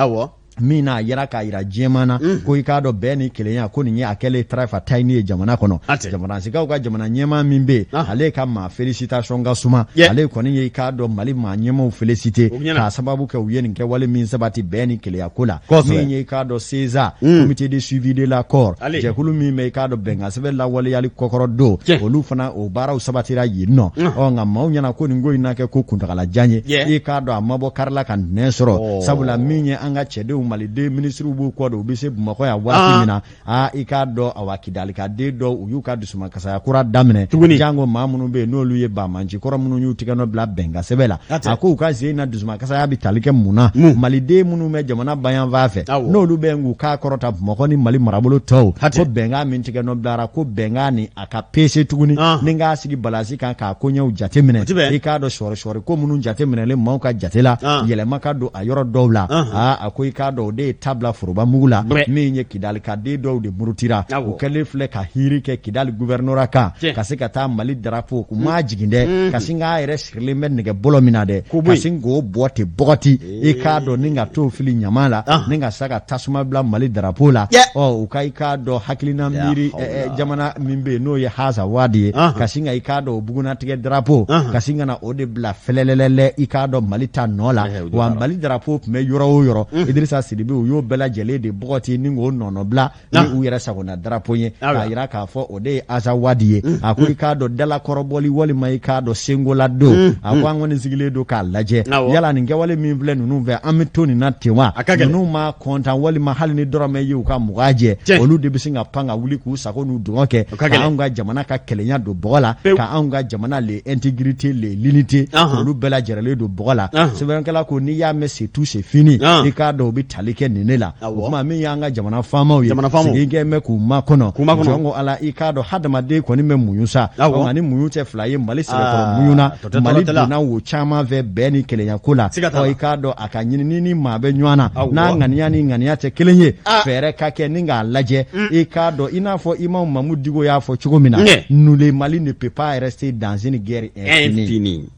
Speaker 2: min n'a yira k'a yira diɲɛmaa na ko i k'a dɔn bɛn ni kelenya ko nin ye a kɛlen tarafa tayini ye jamana kɔnɔ. Jamanansikaw ka jamana ɲɛmaa min bɛ yen, ale ka maa félicitation ka suma. Ale kɔni ye i k'a dɔn Mali maa ɲɛmaaw félicité k'a sababu kɛ u ye nin kɛwale min sabati bɛn ni kelenya ko la. Min ye i k'a dɔn CSA, comité de suivi de l'accord, jɛkulu min bɛ i k'a dɔn bɛnkan sɛbɛn lawaleyali kɔkɔrɔ don, olu fana o baaraw sabatira yen nɔ. Ɔ nka maaw ɲɛna ko nin ko in na kɛ ko kuntagalajan ye, i k'a dɔn a ma bɔ kari la ka ntɛnɛn sɔrɔ, sabula min ye an ka cɛdenw maliden minisiriw b'u kɔ don, u bɛ se Bamakɔ yan waati min na, aa i k'a dɔn awa Kidalika den dɔw u y'u ka dusumakasaya kura daminɛ tuguni, janko maa minnu bɛ yen n'olu ye banbaanci kɔrɔ minnu y'u tigɛ nɔ bila bɛnkan sɛbɛn la. A ko u ka sen na dusumakasaya bɛ tali kɛ mun na? Maliden minnu bɛ jamana bayanfan fɛ, n'olu bɛ k'u kan kɔrɔta Bamakɔ ni Mali marabolo tɔw, ko bɛnkan min tigɛ nɔ bilara, ko bɛnkan nin a ka pese tuguni ni k'a sigi balasi kan k'a koɲɛw jateminɛ, i k'a dɔn sɔri ko minnu jateminɛlen maaw ka jate la, yɛlɛma ka don a yɔrɔ dɔw la. Aa a ko i k'a dɔn o de ye ta bila foroba mugu la. Min ye Kidalika den dɔw de murutira, u kɛlen filɛ ka hiiri kɛ Kidali gouvernorat kan, ka se ka taa Mali drapeau k'u m'a jigin dɛ, ka sin k'a yɛrɛ sirilen bɛ nɛgɛ bɔlɔ min na dɛ, ka sin k'o bɔ ten bɔgɔti, i k'a dɔn ni ka t'o fili ɲama la, ni ka sa ka tasuma bila Mali drapeau la. Ɔ u ka i k'a dɔn hakilina miiri jamana min bɛ yen n'o ye Azawadi ye, ka sin ka i k'a dɔn o bugunnatigɛ drapeau ka sin ka na o de bila fɛlɛlɛlɛ i k'a dɔn Mali ta nɔ la. Wa Mali drapeau tun bɛ yɔrɔ o yɔrɔ, Idrissa Sidibe u y'o bɛɛ lajɛlen de bɔgɔti ni k'o nɔnɔbila ni u yɛrɛ sagona drapeau ye k'a jira k'a fɔ o de ye Azawadi ye. A ko i k'a dɔn dalakɔrɔbɔli walima i k'a dɔn senkola don. A ko an kɔni sigilen don k'a lajɛ, yala nin kɛwale min filɛ ninnu fɛ, an bɛ to nin na ten wa? Ninnu ma kɔntan walima hali ni dɔrɔmɛ ye u ka 20 jɛ, olu de bɛ sin ka pan ka wuli k'u sago n'u dungɔ kɛ, ka anw ka jamana ka kelenya don bɔgɔ la, ka anw ka jamana le intégrité, le l'unité, olu bɛɛ lajɛlen don bɔgɔ la. Sɛbɛnnikɛla ko n'i y'a mɛn c'est tout, c'est fini, i k'a dɔn u bɛ tali kɛ nin ne la. O tuma min y'an ka jamana faamaw ye, sigi kɛ bɛ k'u makɔnɔ. Jɔn ko Ala, i k'a dɔn hadamaden kɔni bɛ muɲu sa, nka ni muɲu tɛ fila ye. Mali sɛbɛkɔrɔ muɲuna, Mali donna wo caman fɛ bɛn ni kelenya ko la. Ɔ, i k'a dɔn a ka ɲini ni maa bɛ ɲɔgɔn na, n'a ŋaniya ni ŋaniya tɛ kelen ye, fɛɛrɛ ka kɛ ni k'a lajɛ. I k'a dɔn i n'a fɔ Imam Mamu Diko y'a fɔ cogo min na, nous, le Mali ne peut pas rester dans une guerre infinie.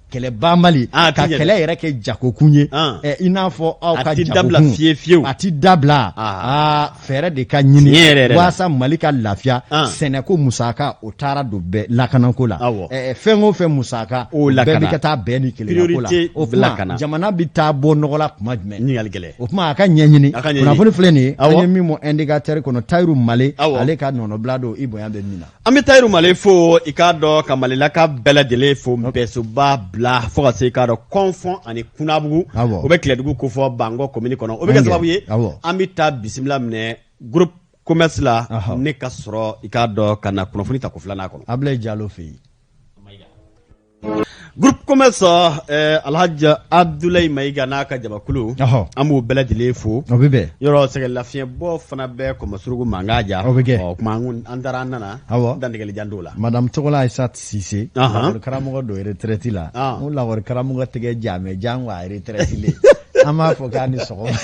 Speaker 2: Kɛlɛ banbali, ka kɛlɛ yɛrɛ kɛ jagokun ye, i n'a fɔ aw ka
Speaker 1: jagokun fiye fiyewu,
Speaker 2: a ti dabila. Aa, fɛɛrɛ de ka ɲini walasa Mali ka lafiya. Sɛnɛko musaka, o taara don bɛɛ lakanako la. Fɛn o fɛn musaka, o bɛɛ bɛ ka taa bɛn ni kelenya ko la. O tuma jamana bɛ taa bɔ nɔgɔ la tuma jumɛn?
Speaker 1: Ɲininkali gɛlɛn.
Speaker 2: O tuma a ka ɲɛɲini. Kunnafoni filɛ nin ye, an ye min mɔ Indicateur kɔnɔ, Tayiru Male, ale ka nɔnɔbila don i bonya bɛ min na.
Speaker 1: An bɛ Tayiru Male fo, i k'a dɔn ka Malilaka bɛɛ lajɛlen fo, bɛsoba bila fo ka se i k'a dɔn Kɔnfɔn ani Kunabugu, o bɛ Kɛlɛdugu kofɔ Bankɔ komini kɔnɔ. O bɛ kɛ sababu ye an bɛ taa bisimila minɛ groupe commerce la ne ka sɔrɔ i k'a dɔn ka na kunnafoni ta ko filanan kɔnɔ.
Speaker 2: Abulayi Jalo fɛ yen.
Speaker 1: Groupe commerce, Alhaji Abdulayi Mayiga n'a ka jamakulu, an b'u bɛɛ lajɛlen fo.
Speaker 2: O bɛ bɛn.
Speaker 1: Yɔrɔ sɛgɛnlafiɲɛ bɔ fana bɛ Kɔmɔsurugu mankan ja.
Speaker 2: O bɛ kɛ.
Speaker 1: Ɔ tuma an taara an nana. Dantigɛli jan t'o la.
Speaker 2: Madame Togola Ayisata Sise, lakɔli karamɔgɔ don retraite la. N ko lakɔli karamɔgɔ tɛgɛ jaamɛ janko a retraite len. An b'a fɔ k'a ni sɔgɔma.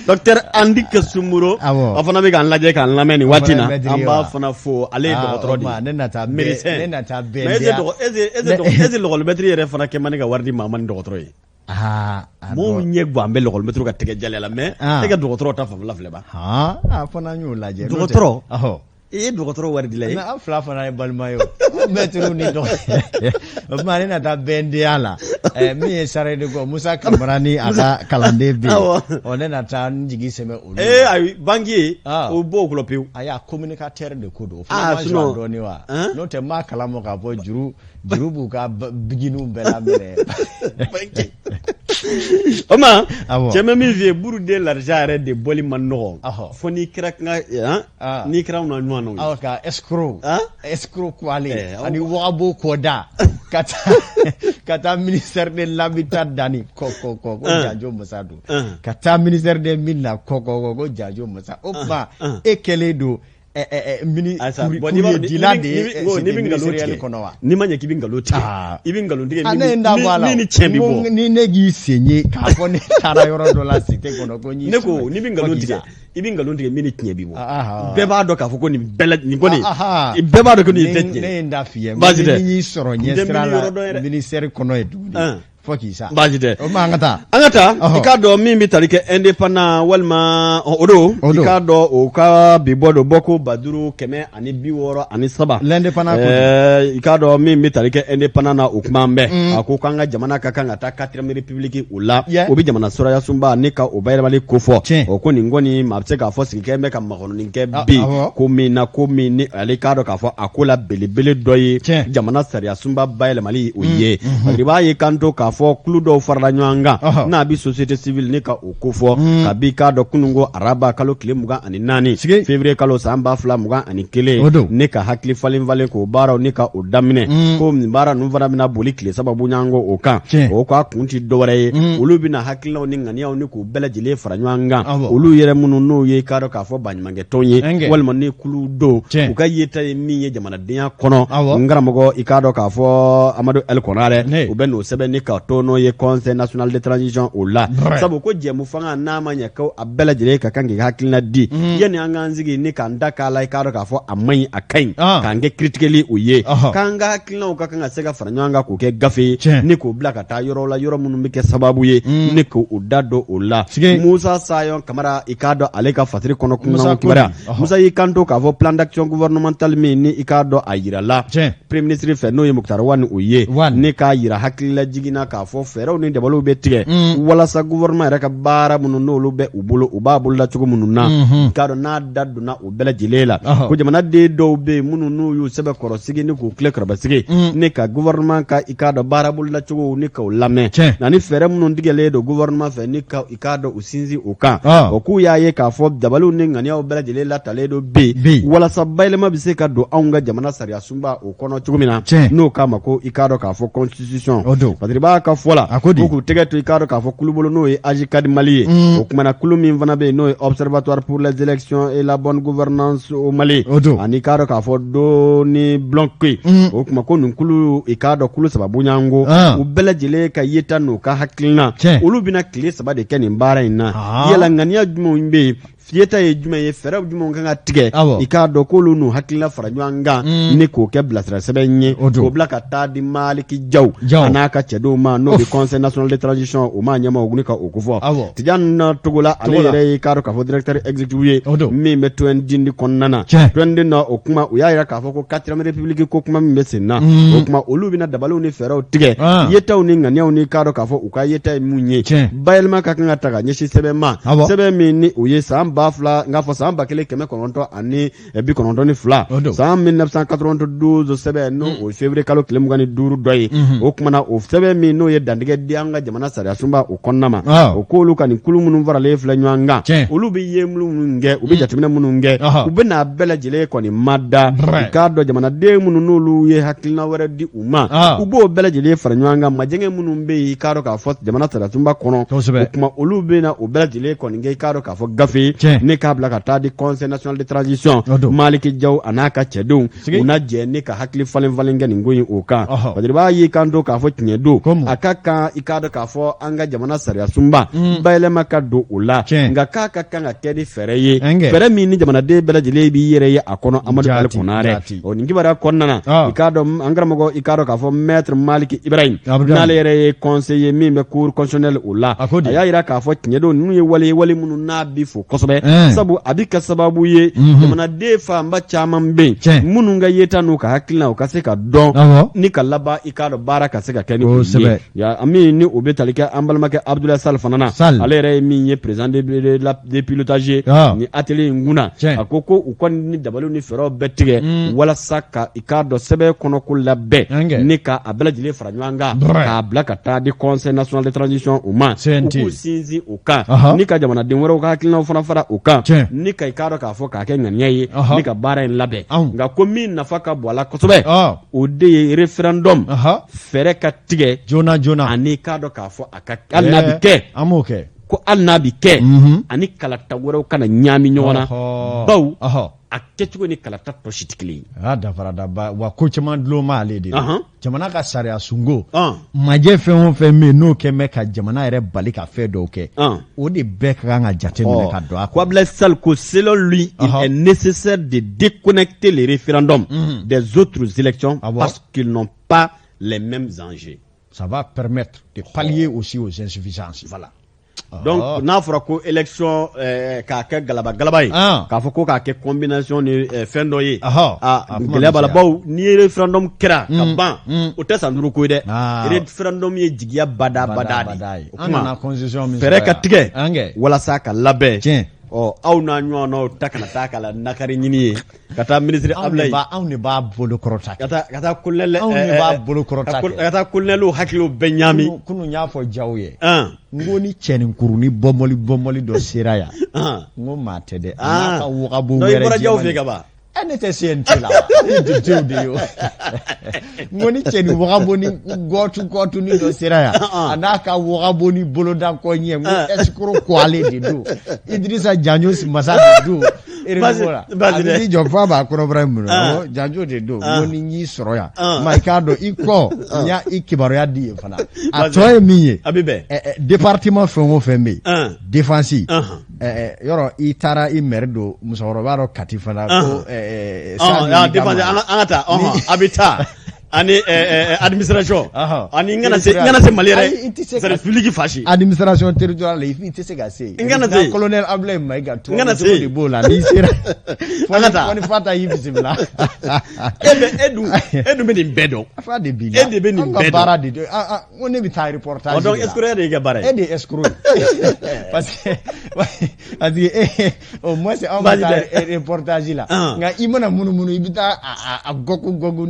Speaker 1: Docteur Andike Sumuro, a fana bɛ k'an lajɛ k'an lamɛn nin waati na, an b'a fana fo. Ale ye dɔgɔtɔrɔ de ye.
Speaker 2: Ne na taa médecin. Ne na taa
Speaker 1: bɛn. Mais est-ce que lɔgɔlimɛtiri yɛrɛ fana kɛ man di ka wari di maa ma ni dɔgɔtɔrɔ ye? Mɔgɔw ɲɛ gan bɛ lɔgɔlimɛtiriw ka tɛgɛ jɛlenya la, mais e ka dɔgɔtɔrɔ ta fanfɛla filɛ ba.
Speaker 2: A fana y'o lajɛ.
Speaker 1: Dɔgɔtɔrɔ. I ye dɔgɔtɔrɔ wari dila ye.
Speaker 2: An fila fana ye balima ye o, mɛtiriw ni dɔgɔ. O tuma ne na taa bɛndenya la. Min ye chargé de cours Musa Kamara ni a ka kalanden bɛ yen. Ɔ, ne na taa n jigi sɛmɛ olu.
Speaker 1: Ee ayi, banque o b'o kɔnɔ pewu.
Speaker 2: Ayi, a communicateur de ko don. O fana ma joie dɔɔni wa? N'o tɛ n b'a kalama k'a fɔ juru juru b'u ka biginiw bɛɛ laminɛ.
Speaker 1: O ma cɛ bɛ min f'i ye, Buru de l'argent yɛrɛ de bɔli man nɔgɔn fo n'i kɛra n'i kɛra anw na ɲɔgɔn na.
Speaker 2: Aw ka escroc, escroc kwale ani wagabo kɔda ka taa ministère de l'habitat dani kɔ kɔ kɔ ko janjo masa don, ka taa ministère des mines la kɔ kɔ kɔ ko janjo masa. O tuma e kɛlen don mini dila de ye
Speaker 1: n'i bɛ nkalon tigɛ
Speaker 2: kɔnɔ wa?
Speaker 1: N'i ma ɲɛ k'i bɛ nkalon tigɛ, i bɛ nkalon tigɛ.
Speaker 2: Ne ye n da bɔ a la.
Speaker 1: Min ni tiɲɛ bɛ bɔ.
Speaker 2: Ni ne k'i sen ye k'a fɔ ne taara yɔrɔ dɔ la cité kɔnɔ ko n
Speaker 1: y'i. Ne ko n'i bɛ nkalon tigɛ, i bɛ nkalon tigɛ min ni tiɲɛ bɛ bɔ. Bɛɛ b'a dɔn k'a fɔ ko nin bɛɛ la nin kɔni, bɛɛ b'a dɔn ko nin tɛ tiɲɛ.
Speaker 2: Ne ye n da f'i ye.
Speaker 1: Baasi tɛ.
Speaker 2: Ni y'i sɔrɔ ɲɛsira la ministère kɔnɔ yen tuguni. Fo k'i sa.
Speaker 1: Baasi tɛ.
Speaker 2: O ma an ka taa.
Speaker 1: An ka taa. I k'a dɔn min bɛ tali kɛ indépendant walima o don. O don. I k'a dɔn o ka bi bɔ don bɔ ko 5163.
Speaker 2: L'indépendant
Speaker 1: ko. I k'a dɔn min bɛ tali kɛ indépendant na, o kuma an bɛɛ. A ko k'an ka jamana ka kan ka taa quatrième république o la. O bɛ jamana sɔrɔya sunba ni ka o bayɛlɛmali kofɔ.
Speaker 2: Tiɲɛ.
Speaker 1: O ko nin kɔni maa bɛ se k'a fɔ sigi kɛ bɛ ka makɔnɔni kɛ bi. Ko min na, ko min ni ale k'a dɔn k'a fɔ a ko la belebele dɔ ye jamana sariya sunba bayɛlɛmali o ye. I b'a ye kanto k'a fɔ kulu dɔw farala ɲɔgɔn kan n'a bɛ société civile ni ka o kofɔ kabi k'a dɔn kununko araba kalo tile 24 février kalo san 2021, ne ka hakili falen falen k'o baaraw ni ka o daminɛ, ko nin baara ninnu fana bɛna boli tile 3 bɔɲɔgɔnko o kan. O k'a kun tɛ dɔwɛrɛ ye, olu bɛna hakilinaw ni ŋaniyaw ni k'u bɛɛ lajɛlen fara ɲɔgɔn kan, olu yɛrɛ minnu n'o ye k'a dɔn k'a fɔ baɲumankɛtɔn ye walima ni kulu don, u ka yeta ye min ye jamanadenya kɔnɔ. N karamɔgɔ, i k'a dɔn k'a fɔ Amadu El Konare, u bɛ n'o sɛbɛn ni ka to n'o ye Conseil national de transition o la, sabu ko jɛmu fanga n'a ma ɲɛ ko a bɛɛ lajɛlen ka kan k'i hakilina di yanni an k'an sigi ni k'an da k'a la, i k'a dɔn k'a fɔ a man ɲi, a ka ɲi, k'an kɛ critiqueli o ye, k'an ka hakilinaw ka kan ka se ka fara ɲɔgɔn kan k'o kɛ gafe ye ni k'o bila ka taa yɔrɔ la, yɔrɔ minnu bɛ kɛ sababu ye ni k'o da don o la. Musa Sayɔn Kamara, i k'a dɔn ale ka fasiri kɔnɔ kunkan kibaruya, Musa y'i kanto k'a fɔ plan d'action gouvernemental min ni i k'a dɔn a yirala premier ministre fɛ, n'o ye Moctar Ouane o ye, ni k'a yira hakililajigin na. k'a fɔ fɛɛrɛw ni dabaliw bɛ tigɛ walasa gouvernement yɛrɛ ka baara minnu n'olu bɛ u bolo, u b'a boloda cogo minnu na, i k'a dɔn n'a da donna o bɛɛ lajɛlen la, ko jamanaden dɔw bɛ yen minnu n'u y'u sɛbɛkɔrɔ sigi ni k'u tile kɔrɔbasigi ni ka gouvernement ka i k'a dɔn baara boloda cogo ni k'o lamɛn, ani fɛɛrɛ minnu tigɛlen don gouvernement fɛ ni ka i k'a dɔn u sinsin o kan. O k'u y'a ye k'a fɔ dabaliw ni ŋaniyaw bɛɛ lajɛlen latalen don bi walasa bayɛlɛma bɛ se ka don anw ka jamana sariya sunba o kɔnɔ cogo min na, n'o k'a ma ko i k'a dɔn k'a fɔ constitution. Patiri Ba ka fɔ la, ko k'u tɛgɛ to i k'a dɔn k'a fɔ kulu bolo, n'o ye AJCAD Mali ye. O kumana kulu min fana bɛ yen, n'o ye Observatoire pour les élections et la bonne gouvernance au Mali, ani i k'a dɔn k'a fɔ Doni Bloc. O kuma ko nin kulu, i k'a dɔn kulu saba bonyanko, u bɛɛ lajɛlen ka yeta n'u ka hakilina, olu bɛna tile 3 de kɛ nin baara in na. Yala ŋaniya jumɛnw bɛ yen, fiyeta ye jumɛn ye, fɛɛrɛw jumɛnw kan ka tigɛ? I k'a dɔn k'olu n'u hakilina fara ɲɔgɔn kan ni k'o kɛ bilasira sɛbɛn ye, k'o bila ka taa di Maliki Jaw a n'a ka cɛdenw ma, n'o bɛ Conseil national de transition o maa ɲɛmaaw, ni ka o kofɔ. Tijani Togola, ale yɛrɛ ye k'a dɔn k'a fɔ directeur exécutif ye min bɛ Tɔndindi kɔnɔna na. Tɔnden na, o kuma u y'a jira k'a fɔ ko quatrième république ko kuma min bɛ sen na, o kuma olu bɛna dabaliw ni fɛɛrɛw tigɛ, yetaw ni ŋaniyaw, ni k'a dɔn k'a fɔ u ka yeta ye mun ye, bayɛlɛma ka kan ka ta ka ɲɛsin sɛbɛn ma, sɛbɛn min ni o ye san ba fila, n k'a fɔ san 1992, san 1992 sɛbɛn, n'o o février kalo tile 25 dɔ ye. O kuma na, o sɛbɛn min n'o ye dantigɛ di an ka jamana sariya sunba o kɔnɔna ma, o k'olu ka nin kulu minnu faralen filɛ ɲɔgɔn kan, olu bɛ ye minnu kɛ, u bɛ jateminɛ minnu kɛ, u bɛ n'a bɛɛ lajɛlen kɔni mada. I k'a dɔn jamanaden minnu n'olu ye hakilina wɛrɛ di u ma, u b'o bɛɛ lajɛlen fara ɲɔgɔn kan. Majɛngɛ minnu bɛ yen, i k'a dɔn k'a fɔ jamana sariya sunba kɔnɔ, o kuma olu bɛ na o bɛɛ lajɛlen kɔni kɛ, i k'a dɔn k'a fɔ gafe ne k'a bila ka taa di Conseil national de transition, Maliki Jaw a n'a ka cɛdenw, u na jɛ ne ka hakili falen falen kɛ nin ko in o kan. Patiri Ba y'i kanto k'a fɔ tiɲɛ don, a ka kan i k'a dɔn k'a fɔ an ka jamana sariya sunba bayɛlɛma ka don o la, nka k'a ka kan ka kɛ ni fɛɛrɛ ye, fɛɛrɛ min ni jamanaden bɛɛ lajɛlen b'i yɛrɛ ye a kɔnɔ. Amadu Ali Konare, o nin kibaruya kɔnɔna na, i k'a dɔn an karamɔgɔ, i k'a dɔn k'a fɔ maître Maliki Ibrahim, n'ale yɛrɛ ye conseiller min bɛ cour constitutionnelle o la, a y'a jira k'a fɔ tiɲɛ don, ninnu ye wale ye, wale minnu n'a bɛ fo kosɛbɛ, sabu a bɛ kɛ sababu ye jamanaden fanba caman bɛ yen minnu ka yeta n'u ka hakilina u ka se ka dɔn ni ka laban, i k'a dɔn baara ka se ka kɛ ni o ye. Min ni o bɛ tali kɛ an balimakɛ Abdoulaye Sall fana na, ale yɛrɛ ye min ye président de pilotage ye ni atelier in kunna, a ko ko u kɔni ni dabaliw ni fɛɛrɛw bɛɛ tigɛ walasa ka i k'a dɔn sɛbɛn kɔnɔ ko labɛn ni ka a bɛɛ lajɛlen fara ɲɔgɔn kan k'a bila ka taa di Conseil national de transition o ma, u k'u sinsin o kan ni ka jamanaden wɛrɛw ka hakilinaw fana fara o kan ni ka i k'a dɔn k'a fɔ k'a kɛ ŋaniya ye ni ka baara in labɛn. Nka ko min nafa ka bon a la kosɛbɛ, o de ye référendum fɛɛrɛ ka tigɛ
Speaker 2: joona joona,
Speaker 1: ani k'a dɔn k'a fɔ a ka hali n'a bɛ kɛ,
Speaker 2: an b'o kɛ,
Speaker 1: ko hali n'a bɛ kɛ, ani kalata wɛrɛw kana ɲaami ɲɔgɔn na, bawo a kɛcogo ni kalata tɔ si tɛ kelen ye.
Speaker 2: A dafara daba wa, ko caman dulon b'ale de la. Jamana ka sariya sunko majɛ, fɛn o fɛn bɛ yen n'o kɛn bɛ ka jamana yɛrɛ bali ka fɛn dɔw kɛ, o de bɛɛ ka kan ka jateminɛ ka don a
Speaker 1: kɔnɔ. Ko Abdoulaye Sall ko selon lui, il est nécessaire de déconnecter les référendums des autres élections parce qu'ils n'ont pas les mêmes enjeux.
Speaker 2: Ça va permettre de pallier aussi aux insuffisances.
Speaker 1: Voilà. Donc n'a fɔra ko élection k'a kɛ galaba galaba ye, k'a fɔ ko k'a kɛ combinaison ni fɛn dɔ ye, aa, gɛlɛya b'a la, bawo n'i ye référendum kɛra ka ban, o tɛ san 5 ko ye dɛ. Référendum ye jigiya bada bada de ye. O kuma fɛɛrɛ ka tigɛ walasa ka labɛn. Ɔ, aw n'a ɲɔgɔnnaw ta kana taa k'a la nakari ɲini ye ka taa ministre Abdoulaye.
Speaker 2: Anw de b'a bolo kɔrɔta.
Speaker 1: Ka taa colonel.
Speaker 2: Anw de b'a bolo kɔrɔta.
Speaker 1: Ka taa colonel hakiliw bɛɛ ɲaami.
Speaker 2: Kunun y'a fɔ Jaw ye, n ko ni cɛninkurunin bɔnbɔli bɔnbɔli dɔ sera yan, n ko maa tɛ dɛ, a n'a ka wagabo
Speaker 1: wɛrɛ. I bɔra Jaw fɛ ka ban.
Speaker 2: Ɛ, ne tɛ CNT la wa? Ne ye député de ye o. N ko ni cɛnin wagabo ni gɔtu gɔtu ni dɔ sera yan, a n'a ka wagabo ni boloda kɔ ɲɛ, n ko escroc ko ale de don, Idrissa Janjo masa de don. Renouveau la, a bɛ jɔ f'a b'a kɔnɔbara in minɛ, awɔ, Janjo de don. N ko ni n y'i sɔrɔ yan, ma i k'a dɔn i kɔ, n y'a i kibaruya di yen fana. A tɔ ye min ye,
Speaker 1: a bɛ bɛn
Speaker 2: département fɛn o fɛn bɛ yen, défense, yɔrɔ i taara i maire don musokɔrɔba dɔ Kati fana ko
Speaker 1: défense, an ka taa, a bɛ taa. Ani administration ani n kana se n kana se Mali yɛrɛ c'est public fa si
Speaker 2: administration territoriale i tɛ se ka se
Speaker 1: n kana se
Speaker 2: colonel Abdoulaye Maïga
Speaker 1: n kana se
Speaker 2: de b'o la n'i sera an ka taa fo ni Fata y'i bisimila
Speaker 1: e bɛ e dun e dun bɛ nin bɛɛ dɔn
Speaker 2: fa de b'i la
Speaker 1: e de bɛ nin bɛɛ dɔn
Speaker 2: baara de don n ko ne bɛ taa reportage
Speaker 1: de la donc escroc de y'i ka baara ye
Speaker 2: e de ye escroc ye parce que parce que e au moins anw bɛ taa reportage la nka i mana munumunu i bɛ taa a gɔku gɔku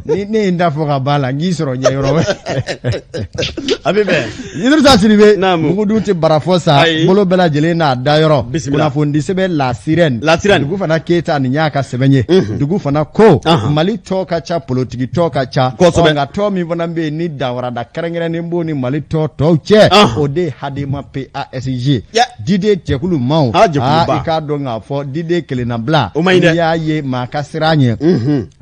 Speaker 2: ni ne ye n da fɔ ka ban la n k'i sɔrɔ ɲɛ yɔrɔ wɛrɛ
Speaker 1: a bɛ bɛn
Speaker 2: Idrissa Sidibe mugudun tɛ bara fɔ sa bolo bɛɛ lajɛlen n'a dayɔrɔ kunnafonidi sɛbɛn La Sirène
Speaker 1: La Sirène
Speaker 2: dugu fana Keyita nin y'a ka sɛbɛn ye dugu fana ko Mali tɔn ka ca politiki tɔn ka ca
Speaker 1: kosɛbɛ
Speaker 2: nka tɔn min fana bɛ yen ni danfarada kɛrɛnkɛrɛnnen b'o ni Mali tɔn tɔw cɛ o de ye Hadema PASJ Diden jɛkulu maaw
Speaker 1: Ah, jɛkuluba.
Speaker 2: i k'a dɔn k'a fɔ Diden kelennabila
Speaker 1: O man ɲi dɛ.
Speaker 2: n'i y'a ye maa ka siran ɲɛ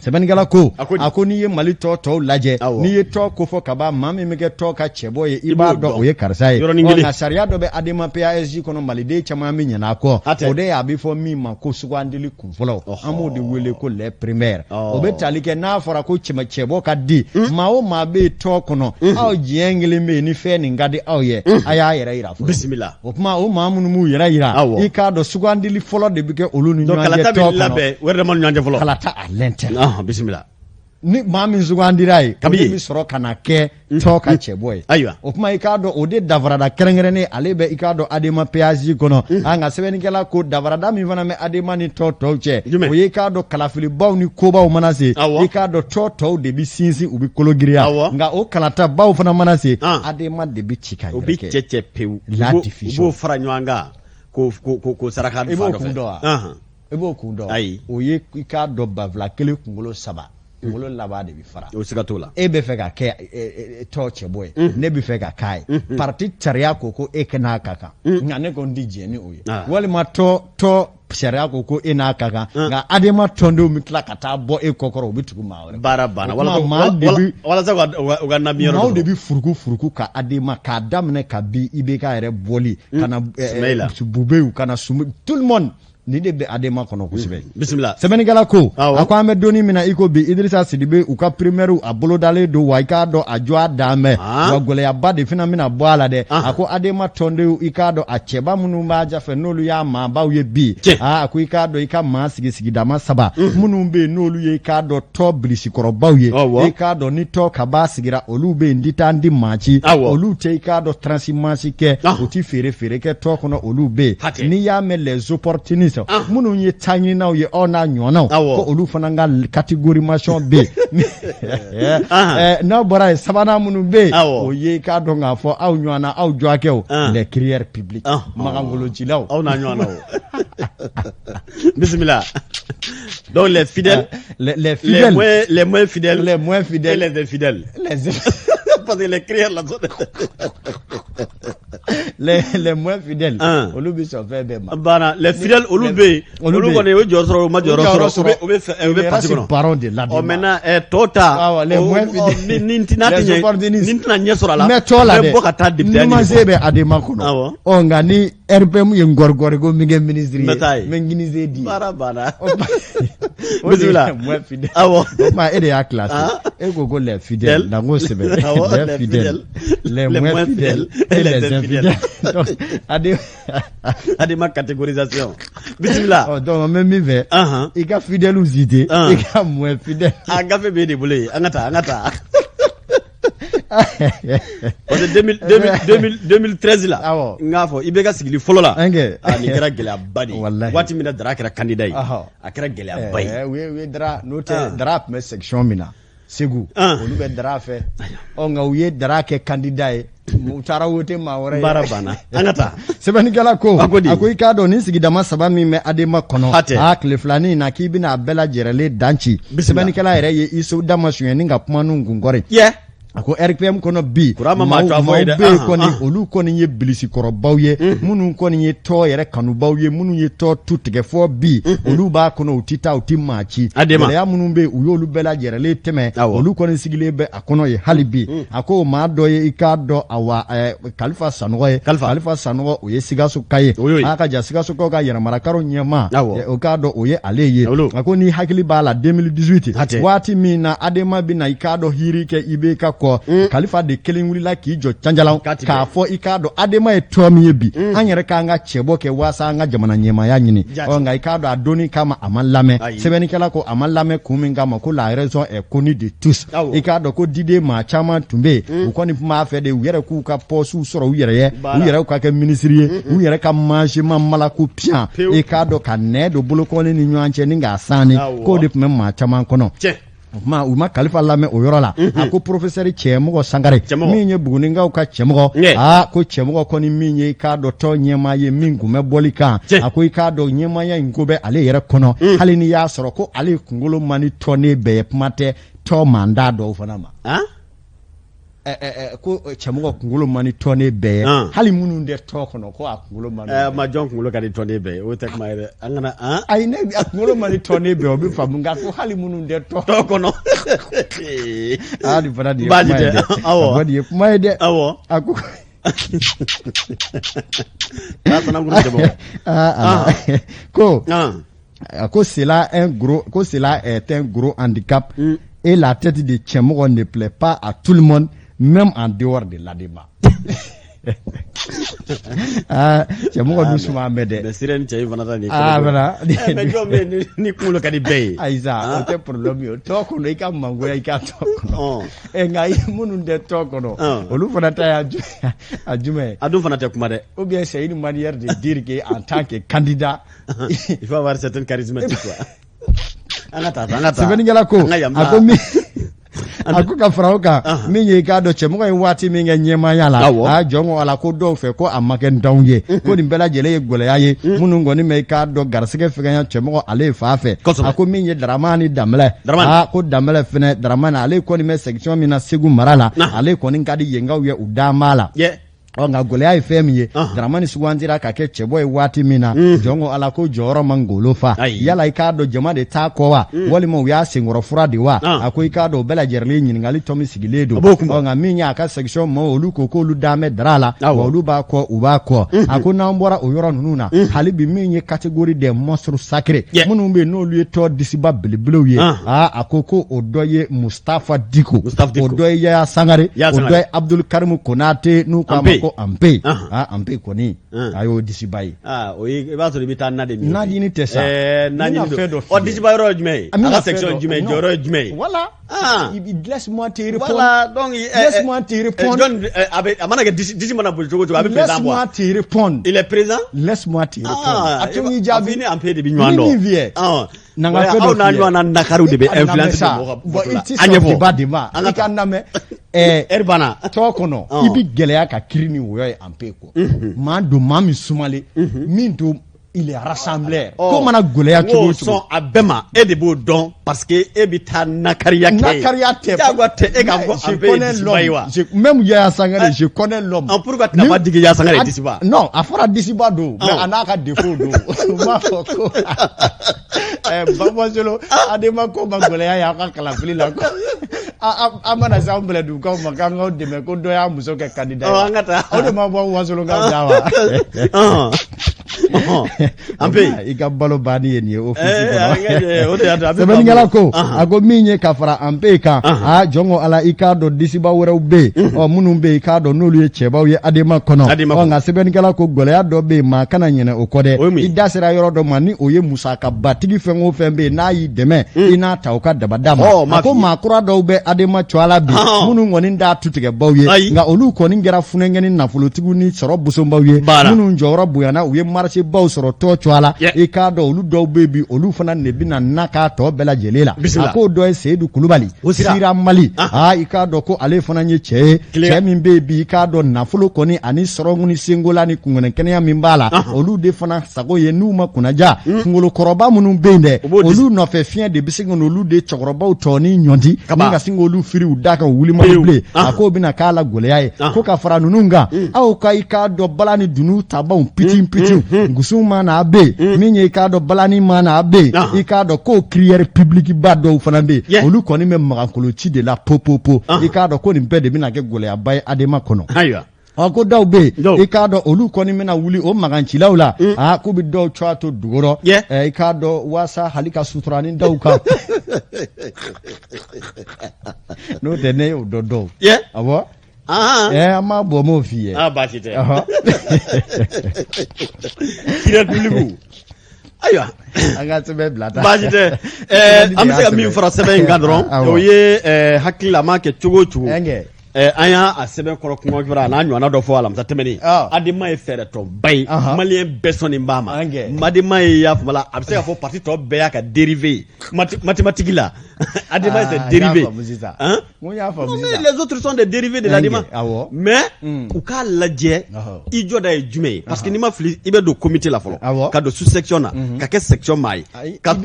Speaker 2: sɛbɛnnikɛla ko
Speaker 1: A ko di?
Speaker 2: a ko n'i ye Mali tɔn tɔw lajɛ
Speaker 1: Awɔ.
Speaker 2: n'i ye tɔn kofɔ ka ban maa min bɛ kɛ tɔn ka cɛbɔ ye i
Speaker 1: I
Speaker 2: b'a
Speaker 1: b'o
Speaker 2: dɔn
Speaker 1: dɔn.
Speaker 2: o ye karisa ye
Speaker 1: Yɔrɔnin
Speaker 2: Ɔ,
Speaker 1: kelen.
Speaker 2: nka sariya dɔ bɛ Adema PASJ kɔnɔ maliden caman bɛ ɲinɛ a kɔ
Speaker 1: Hatɛ.
Speaker 2: o de ye a bɛ fɔ min ma ko sugandili kunfɔlɔ an b'o de wele ko les primaires
Speaker 1: Ɔ.
Speaker 2: o bɛ tali kɛ n'a fɔra ko cɛbɔ ka di maa o maa bɛ yen tɔn kɔnɔ aw diɲɛ kelen bɛ yen ni fɛn nin ka di aw ye a y'a yɛrɛ yira fɔlɔ
Speaker 1: bisimila
Speaker 2: o tuma o maa minnu b'u yɛrɛ yira
Speaker 1: Awɔ.
Speaker 2: i k'a dɔn sugandili fɔlɔ de bɛ kɛ olu ni
Speaker 1: donc
Speaker 2: ɲɔgɔn cɛ
Speaker 1: kalata bɛ
Speaker 2: tɔn kɔnɔ
Speaker 1: labɛn u yɛrɛ dama ni ɲɔgɔn cɛ fɔlɔ
Speaker 2: kalata à l'interne
Speaker 1: Bisimila
Speaker 2: ni maa min sugandira ye o
Speaker 1: Kabi
Speaker 2: de
Speaker 1: ye.
Speaker 2: bɛ sɔrɔ ka na kɛ tɔn ka cɛbɔ ye
Speaker 1: Ayiwa.
Speaker 2: o tuma i k'a dɔn o de danfarada kɛrɛnkɛrɛnnen ale bɛ i k'a dɔn Adema PASJ kɔnɔ an ka sɛbɛnnikɛla ko danfarada min fana bɛ Adema ni tɔn tɔw cɛ
Speaker 1: Jumɛn?
Speaker 2: o ye i k'a dɔn kalafilibaw ni kobaw mana se
Speaker 1: Awɔ.
Speaker 2: i k'a dɔn tɔn tɔw de bɛ sinsin u bɛ kolo giriya
Speaker 1: Awɔ.
Speaker 2: nka o kalatabaw fana mana se
Speaker 1: Ah.
Speaker 2: Adema de bɛ ci ka
Speaker 1: o bɛ
Speaker 2: yɛrɛ kɛ
Speaker 1: cɛ cɛ pewu
Speaker 2: La
Speaker 1: U
Speaker 2: diffusion.
Speaker 1: b'o fara ɲɔgɔn kan k'o saraka
Speaker 2: I b'o
Speaker 1: fan dɔ
Speaker 2: kun
Speaker 1: fɛ.
Speaker 2: dɔn wa?
Speaker 1: Anhan.
Speaker 2: I b'o kun dɔn
Speaker 1: Ayi.
Speaker 2: o ye i k'a dɔn banfula kelen kunkolo saba kunkolo laban de bɛ fara
Speaker 1: o siga t'o la
Speaker 2: e bɛ fɛ ka kɛ tɔn cɛbɔ ye ne bɛ fɛ ka k'a ye parti sariya ko ko e n'a ka kan nka ne ko n ti jɛn ni o ye walima tɔn sariya ko ko e n'a ka kan nka Adema tɔndenw bɛ tila ka taa bɔ e kɔkɔrɔ u bɛ tugu maa wɛrɛ
Speaker 1: baara banna walasa u ka na
Speaker 2: maaw de bɛ furuku furuku ka Adema k'a daminɛ kabi IBK yɛrɛ bɔli ka na Bubew ka na tout le monde nin de bɛ Adema kɔnɔ kosɛbɛ
Speaker 1: bisimila
Speaker 2: sɛbɛnnikɛla ko a ko an bɛ donni min na i ko bi Idrissa Sidibe u ka primaire a bolodalen don wa i k'a dɔn a jɔ a dan bɛ wa gɛlɛyaba de fana bɛna bɔ a la dɛ a ko Adema tɔndenw i k'a dɔn a cɛba minnu b'a jafɛ n'olu y'a maabaw ye bi aa a ko i k'a dɔn i ka maa sigi sigidama saba minnu bɛ yen n'olu ye i k'a dɔn tɔn birisikɔrɔbaw ye i k'a dɔn ni tɔn kaba sigira olu bɛ yen di taa di maa ci olu tɛ i k'a dɔn transhumance kɛ u tɛ feere feere kɛ tɔn kɔnɔ olu bɛ yen n'i y'a mɛn les opportunistes minnu ye taɲininaw ye aw n'a ɲɔgɔnnaw ko olu fana ka catégorisation bɛ yen n'aw bɔra yen sabanan minnu bɛ yen o ye i k'a dɔn k'a fɔ aw ɲɔgɔnna aw jɔkɛw les crieurs publics magankoloncilaw
Speaker 1: aw n'a ɲɔgɔnnaw bisimila donc les fidèles
Speaker 2: les fidèles
Speaker 1: les moins fidèles
Speaker 2: les moins fidèles
Speaker 1: et les infidèles
Speaker 2: les
Speaker 1: parce que les crieurs là
Speaker 2: les moins fidèles olu bɛ sɔn fɛn bɛɛ ma
Speaker 1: banna les fidèles olu bɛ yen olu kɔni u ye jɔyɔrɔ sɔrɔ u ma jɔyɔrɔ sɔrɔ u bɛ parti kɔnɔ
Speaker 2: barons de l'Adema
Speaker 1: ɔ maintenant tɔw ta
Speaker 2: les moins fidèles
Speaker 1: ni n tɛna ni n tɛna ɲɛ sɔrɔ a la
Speaker 2: n bɛ tɔ la
Speaker 1: n
Speaker 2: dɛ
Speaker 1: bɛ bɔ ka taa député ɲini
Speaker 2: numanse bɛ Adema kɔnɔ ɔ nka ni RPM ye ngɔrigɔri ko n bɛ kɛ ministre ye
Speaker 1: n bɛ taa yen
Speaker 2: n bɛ nginize di
Speaker 1: baara banna
Speaker 2: bisimila moins fidèle
Speaker 1: awɔ
Speaker 2: o tuma e de y'a classé e ko ko les fidèles na n k'o sɛbɛn les fidèles les moins fidèles et les infidèles donc
Speaker 1: Adema catégorisation bisimila
Speaker 2: ɔ donc n bɛ min fɛ i ka fidèles citer i ka moins fidèles
Speaker 1: a gafe b'e de bolo yen an ka taa an ka taa parce que 2013 la n k'a fɔ IBK sigili fɔlɔ la nin kɛra gɛlɛyaba de ye waati min na Dara kɛra candidat ye a kɛra gɛlɛyaba ye
Speaker 2: u ye Dara n'o tɛ Dara tun bɛ section min na Segu olu bɛ Dara fɛ ɔ nka u ye Dara kɛ candidat ye u taara wote maa wɛrɛ ye
Speaker 1: baara banna an ka taa
Speaker 2: sɛbɛnnikɛla ko a ko i k'a dɔn nin sigidama saba min bɛ Adema kɔnɔ a tile filanin in na k'i bɛna a bɛɛ lajɛrɛlen dan ci sɛbɛnnikɛla yɛrɛ ye i so da masunya ni ka kuma n'u kunkɔrɔ A ko RPM kɔnɔ bi maaw bɛ yen kɔni olu kɔni ye bilisikɔrɔbaw ye minnu kɔni ye tɔn yɛrɛ kanubaw ye minnu ye tɔn tu tigɛ fɔ bi olu b'a kɔnɔ u tɛ taa u tɛ maa ci gɛlɛya minnu bɛ yen u y'olu bɛɛ lajɛrɛlen tɛmɛ olu kɔni sigilen bɛ a kɔnɔ yen hali bi a ko maa dɔ ye i k'a dɔn awa Kalifa Sanɔgɔ ye Kalifa Sanɔgɔ o ye Sikasoka ye a ka ja Sikasokaw ka yɛrɛmarakaro ɲɛmaa o k'a dɔn o ye ale ye a ko n'i hakili b'a la 2018 waati min na Adema bɛ na i k'a dɔn hiri kɛ IBK kɔ mm. Kalifa de kelen wulila k'i jɔ canjalan k'a fɔ i k'a dɔn Adema ye tɔn min ye bi mm. an yɛrɛ k'an ka cɛbɔ kɛ waasa an ka jamana ɲɛmaaya ɲini ɔ nka i k'a dɔn a donni kama a ma lamɛn sɛbɛnnikɛla ko a ma lamɛn kun min kama ko la raison est connue de tous i k'a dɔn ko diden maa caman tun bɛ yen mm. u kɔni tun b'a fɛ de u yɛrɛ k'u ka pɔsiw sɔrɔ u yɛrɛ ye u yɛrɛ ka kɛ minisiri ye u yɛrɛ ka manzema malaku piyan i k'a dɔn ka nɛ don bolokɔni ni ɲɔgɔn cɛ ni k'a sanni k'o de tun bɛ maa caman kɔnɔ o tuma u ma kalifa lamɛn o yɔrɔ la a ko porofesɛri cɛmɔgɔ sangare min ye buguninkaw ka cɛmɔgɔ aa ko cɛmɔgɔ kɔni min ye i k'a dɔn tɔn ɲɛmaa ye min kun bɛ bɔli kan a ko i k'a dɔn ɲɛmaaya in ko bɛ ale yɛrɛ kɔnɔ hali n'i y'a sɔrɔ ko ale kunkolo man di tɔnden bɛɛ ye kuma tɛ tɔn mandat dɔw fana ma ko cɛmɔgɔ kunkolo man di tɔnden bɛɛ ye hali minnu tɛ tɔn kɔnɔ ko a kunkolo man di
Speaker 1: ma jɔn kunkolo ka di tɔnden bɛɛ ye o tɛ kuma ye dɛ an kana
Speaker 2: ayi ne a kunkolo man di tɔnden bɛɛ o bɛ faamu nka ko hali minnu tɛ
Speaker 1: tɔn kɔnɔ
Speaker 2: aa nin fana nin ye kuma ye dɛ awɔ nin ye kuma ye dɛ
Speaker 1: awɔ
Speaker 2: a ko ko a ko cela un gros ko cela est un gros handicap et la tête de Cɛmɔgɔ ne plaît pas à tout le monde même en dehors de l'ADEMA aa Cɛmɔgɔ dun suma bɛ dɛ
Speaker 1: mais sira ni cɛ in fana ta nin
Speaker 2: aa voilà
Speaker 1: mais jɔn bɛ yen ni kunkolo ka di bɛɛ ye
Speaker 2: ayi sa o tɛ problème ye tɔn kɔnɔ i ka mangoya i ka tɔn kɔnɔ ɛ nka minnu tɛ tɔn kɔnɔ olu fana ta y'a a jumɛn ye
Speaker 1: a dun fana tɛ kuma dɛ
Speaker 2: ou bien c'est une manière de dire que en tant que candidat
Speaker 1: il faut avoir certaine charismatique quoi an ka taa an ka taa
Speaker 2: sɛbɛnnikɛla ko a ko min a ko ka fara o kan min ye i k'a dɔn cɛmɔgɔ ye waati min kɛ ɲɛmaaya la a jɔn ko ala ko dɔw fɛ ko a ma kɛ ntanw ye ko nin bɛɛ lajɛlen ye gɛlɛya ye minnu kɔni bɛ i k'a dɔn garisɛgɛ fɛgɛnya cɛmɔgɔ ale ye fan fɛ a ko min ye Daramani Danbɛlɛ aa ko Danbɛlɛ fɛnɛ Daramani ale kɔni bɛ section min na Segu mara la ale kɔni ka di yenkaw ye u dan b'a la ɔ nka gɛlɛya ye fɛn min ye Daramani sugandira ka kɛ cɛbɔ ye waati min na jɔn ko ala ko jɔyɔrɔ ma ngolo fa yala i k'a dɔn jama de t'a kɔ wa walima u y'a senkɔrɔ fura de wa a ko i k'a dɔn o bɛɛ lajɛlen ɲininkali tɔ min sigilen don ɔ nka min ye a ka section maaw olu ko k'olu dan bɛ Dara la wa olu b'a kɔ u b'a kɔ a ko n'an bɔra o yɔrɔ ninnu na hali bi min ye catégorie des monstres sacrés minnu bɛ yen n'olu ye tɔn disiba belebelew ye aa a ko ko o dɔ ye Mustafa Diko o dɔ ye Yaya Sangare o dɔ ye Abdul Karimu Konate n'u k'a ma ko Anpe aa Anpe kɔni a y'o disiba ye
Speaker 1: o i b'a sɔrɔ i bɛ taa na de
Speaker 2: ɲini na ɲini tɛ sa
Speaker 1: na ɲini fɛn dɔ ɔ disiba yɔrɔ ye jumɛn ye a ka section ye jumɛn ye jɔyɔrɔ ye jumɛn ye
Speaker 2: voilà laisse-moi te répondre
Speaker 1: voilà donc
Speaker 2: laisse-moi te répondre
Speaker 1: jɔn a bɛ a mana kɛ disi disi mana boli cogo cogo a bɛ président bɔ
Speaker 2: laisse-moi te répondre
Speaker 1: il est présent
Speaker 2: laisse-moi te répondre a tɛ n'i jaabi
Speaker 1: ni Anpe de bɛ ɲɔgɔn
Speaker 2: dɔn ni min f'i ye
Speaker 1: na n ka fɛn dɔ aw n'a ɲɔgɔnna nakariw de bɛ influence don mɔgɔ ka
Speaker 2: bon i ti sɔn débat de ma i ka n lamɛn
Speaker 1: ɛri banna
Speaker 2: tɔn kɔnɔ i bɛ gɛlɛya ka kiiri ni wɔyɔ ye Anpe kɔ maa don maa min sumalen min don il est rassembleur ko mana gɛlɛya cogo o cogo
Speaker 1: sɔn a bɛɛ ma e de b'o dɔn parce que e bɛ taa nakariya kɛ
Speaker 2: nakariya tɛ
Speaker 1: diyagoya tɛ e k'a fɔ Anpe ye disiba ye wa
Speaker 2: même Yaya Sangare je connais l'homme
Speaker 1: ah pourquoi tu n'as pas dit que Yaya Sangare est disiba
Speaker 2: non a fɔra disiba don mais a n'a ka défaut don u m'a fɔ ko Babasolo Adema ko ma gɛlɛya y'aw ka kalafili la ko an mana se anw Bɛlɛdugukaw ma k'an k'aw dɛmɛ ko dɔ y'a muso kɛ candidat ye
Speaker 1: an ka taa
Speaker 2: o de ma bɔ Wasolokaw da wa
Speaker 1: Anpe
Speaker 2: i ka balo banni ye nin ye office kɔnɔ sɛbɛnnikɛla ko a ko min ye ka fara Anpe kan aa jɔn ko ala i k'a dɔn disiba wɛrɛw bɛ yen ɔ minnu bɛ yen i k'a dɔn n'olu ye cɛbaw ye Adema kɔnɔ ɔ nka sɛbɛnnikɛla ko gɛlɛya dɔ bɛ yen maa kana ɲinɛ o kɔ dɛ i da sera yɔrɔ dɔ ma ni o ye musakabatigi fɛn o fɛn bɛ yen n'a y'i dɛmɛ i n'a ta o ka dabada ma a ko maa kura dɔw bɛ Adema cogoya la bi minnu kɔni t'a tutigɛbaw ye nka olu kɔni kɛra funankɛni nafolotigiw ni sɔrɔ bosonbaw ye minnu jɔyɔrɔ bonyana u ye marché baw cɛkɔrɔbaw sɔrɔ tɔn cogoya la i k'a dɔn olu dɔw bɛ bi olu fana de bɛna na k'a tɔ bɛɛ lajɛlen la a k'o dɔ ye Seyidu Kulubali Sira Mali aa i k'a dɔn ko ale fana ye cɛ ye cɛ min bɛ bi i k'a dɔn nafolo kɔni ani sɔrɔ ni senkola ni kunkɛnɛkɛnɛya min b'a la olu de fana sago ye n'u ma kunnaja kunkolokɔrɔba minnu bɛ yen dɛ olu nɔfɛ fiɲɛ de bɛ se ka olu de cɛkɔrɔbaw tɔ ni ɲɔnti ni ka sin k'olu firi u da kan u wuli man di bilen a k'o bɛna k'a la gɛlɛya ye ko ka fara ninnu kan aw ka i k'a dɔn bala ni dunun tabaw pitin pitin gusun mana a bɛ yen min ye i k'a dɔn balani mana a bɛ yen i k'a dɔn k'o crieur public ba dɔw fana bɛ yen olu kɔni bɛ magankolo ci de la popopo i k'a dɔn ko nin bɛɛ de bɛna kɛ gɛlɛyaba ye Adema kɔnɔ
Speaker 1: ayiwa
Speaker 2: ɔ ko dɔw bɛ yen i k'a dɔn olu kɔni bɛna wuli o magancilaw la aa k'u bɛ dɔw cogoya to dugukɔrɔ i k'a dɔn waasa hali ka sutura ni dɔw kan n'o tɛ ne y'o dɔn dɔw awɔ an m'a bɔ m'o f'i ye
Speaker 1: ah baasi tɛ crieur public ayiwa
Speaker 2: an ka sɛbɛn bila
Speaker 1: ta baasi tɛ an bɛ se ka min fara sɛbɛn in kan dɔrɔn o ye hakili la a m'a kɛ cogo o cogo an y'a sɛbɛn kɔrɔ kuma kibaruya a n'a ɲɔgɔnna dɔ fɔ alamisa tɛmɛnen Adema ye fɛɛrɛtɔnba ye maliyɛn bɛɛ sɔnnen b'a ma Adema ye y'a faamu la a bɛ se ka fɔ parti tɔ bɛɛ y'a ka dérivé ye mathématique la Adema c'est dérivé
Speaker 2: hein non
Speaker 1: mais les autres sont des dérivés de l'Adema mais u k'a lajɛ i jɔda ye jumɛn ye parce que n'i ma fili i bɛ don comité la fɔlɔ ka don sous section na ka kɛ section maa ye
Speaker 2: k'a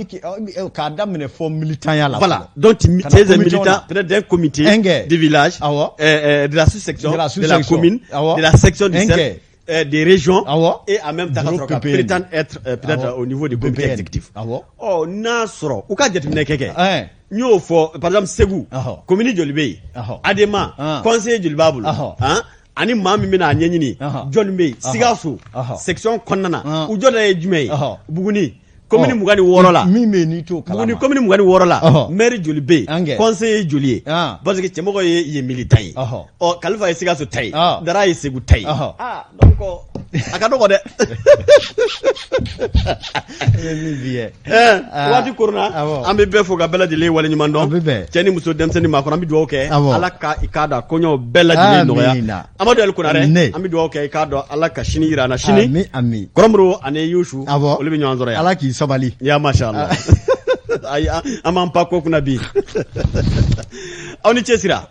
Speaker 2: daminɛ fɔ militanya la
Speaker 1: voilà donc tu es un militant peut-être d'un comité de village de la sous-section de la commune de la section du cercle des régions et en même temps ka prétendre être peut-être au niveau du comité exécutif. Ɔ n'a sɔrɔ u ka jateminɛ kɛ kɛ n y'o fɔ par exemple Segu commune joli bɛ yen Adema conseiller joli b'a bolo ani maa min bɛna a ɲɛɲini jɔnni bɛ yen Sikaso section kɔnɔna na u jɔda ye jumɛn ye Buguni commune 26 la
Speaker 2: min bɛ yen n'i t'o
Speaker 1: kalama Buguni commune 26 la maire joli bɛ yen conseiller joli ye parce que cɛmɔgɔ ye yen militant ye ɔ Kalifa ye Sikaso ta ye Dara ye Segu ta ye ah donc a ka dɔgɔ dɛ waati korona an bɛ bɛɛ fo ka bɛɛ lajɛlen waleɲuman dɔn cɛ ni muso denmisɛnnin maakɔrɔ an bɛ dugawu kɛ Ala ka i k'a dɔn koɲɛw bɛɛ lajɛlen nɔgɔya Amadu Ali Konare an bɛ dugawu kɛ i k'a dɔn Ala ka sini jira an na sini Kɔrɔmuru ani Yusu olu bɛ ɲɔgɔn sɔrɔ yan
Speaker 2: Ala k'i sabali
Speaker 1: ya masha Allah ayi an b'an pan ko kunna bi aw ni cɛsira.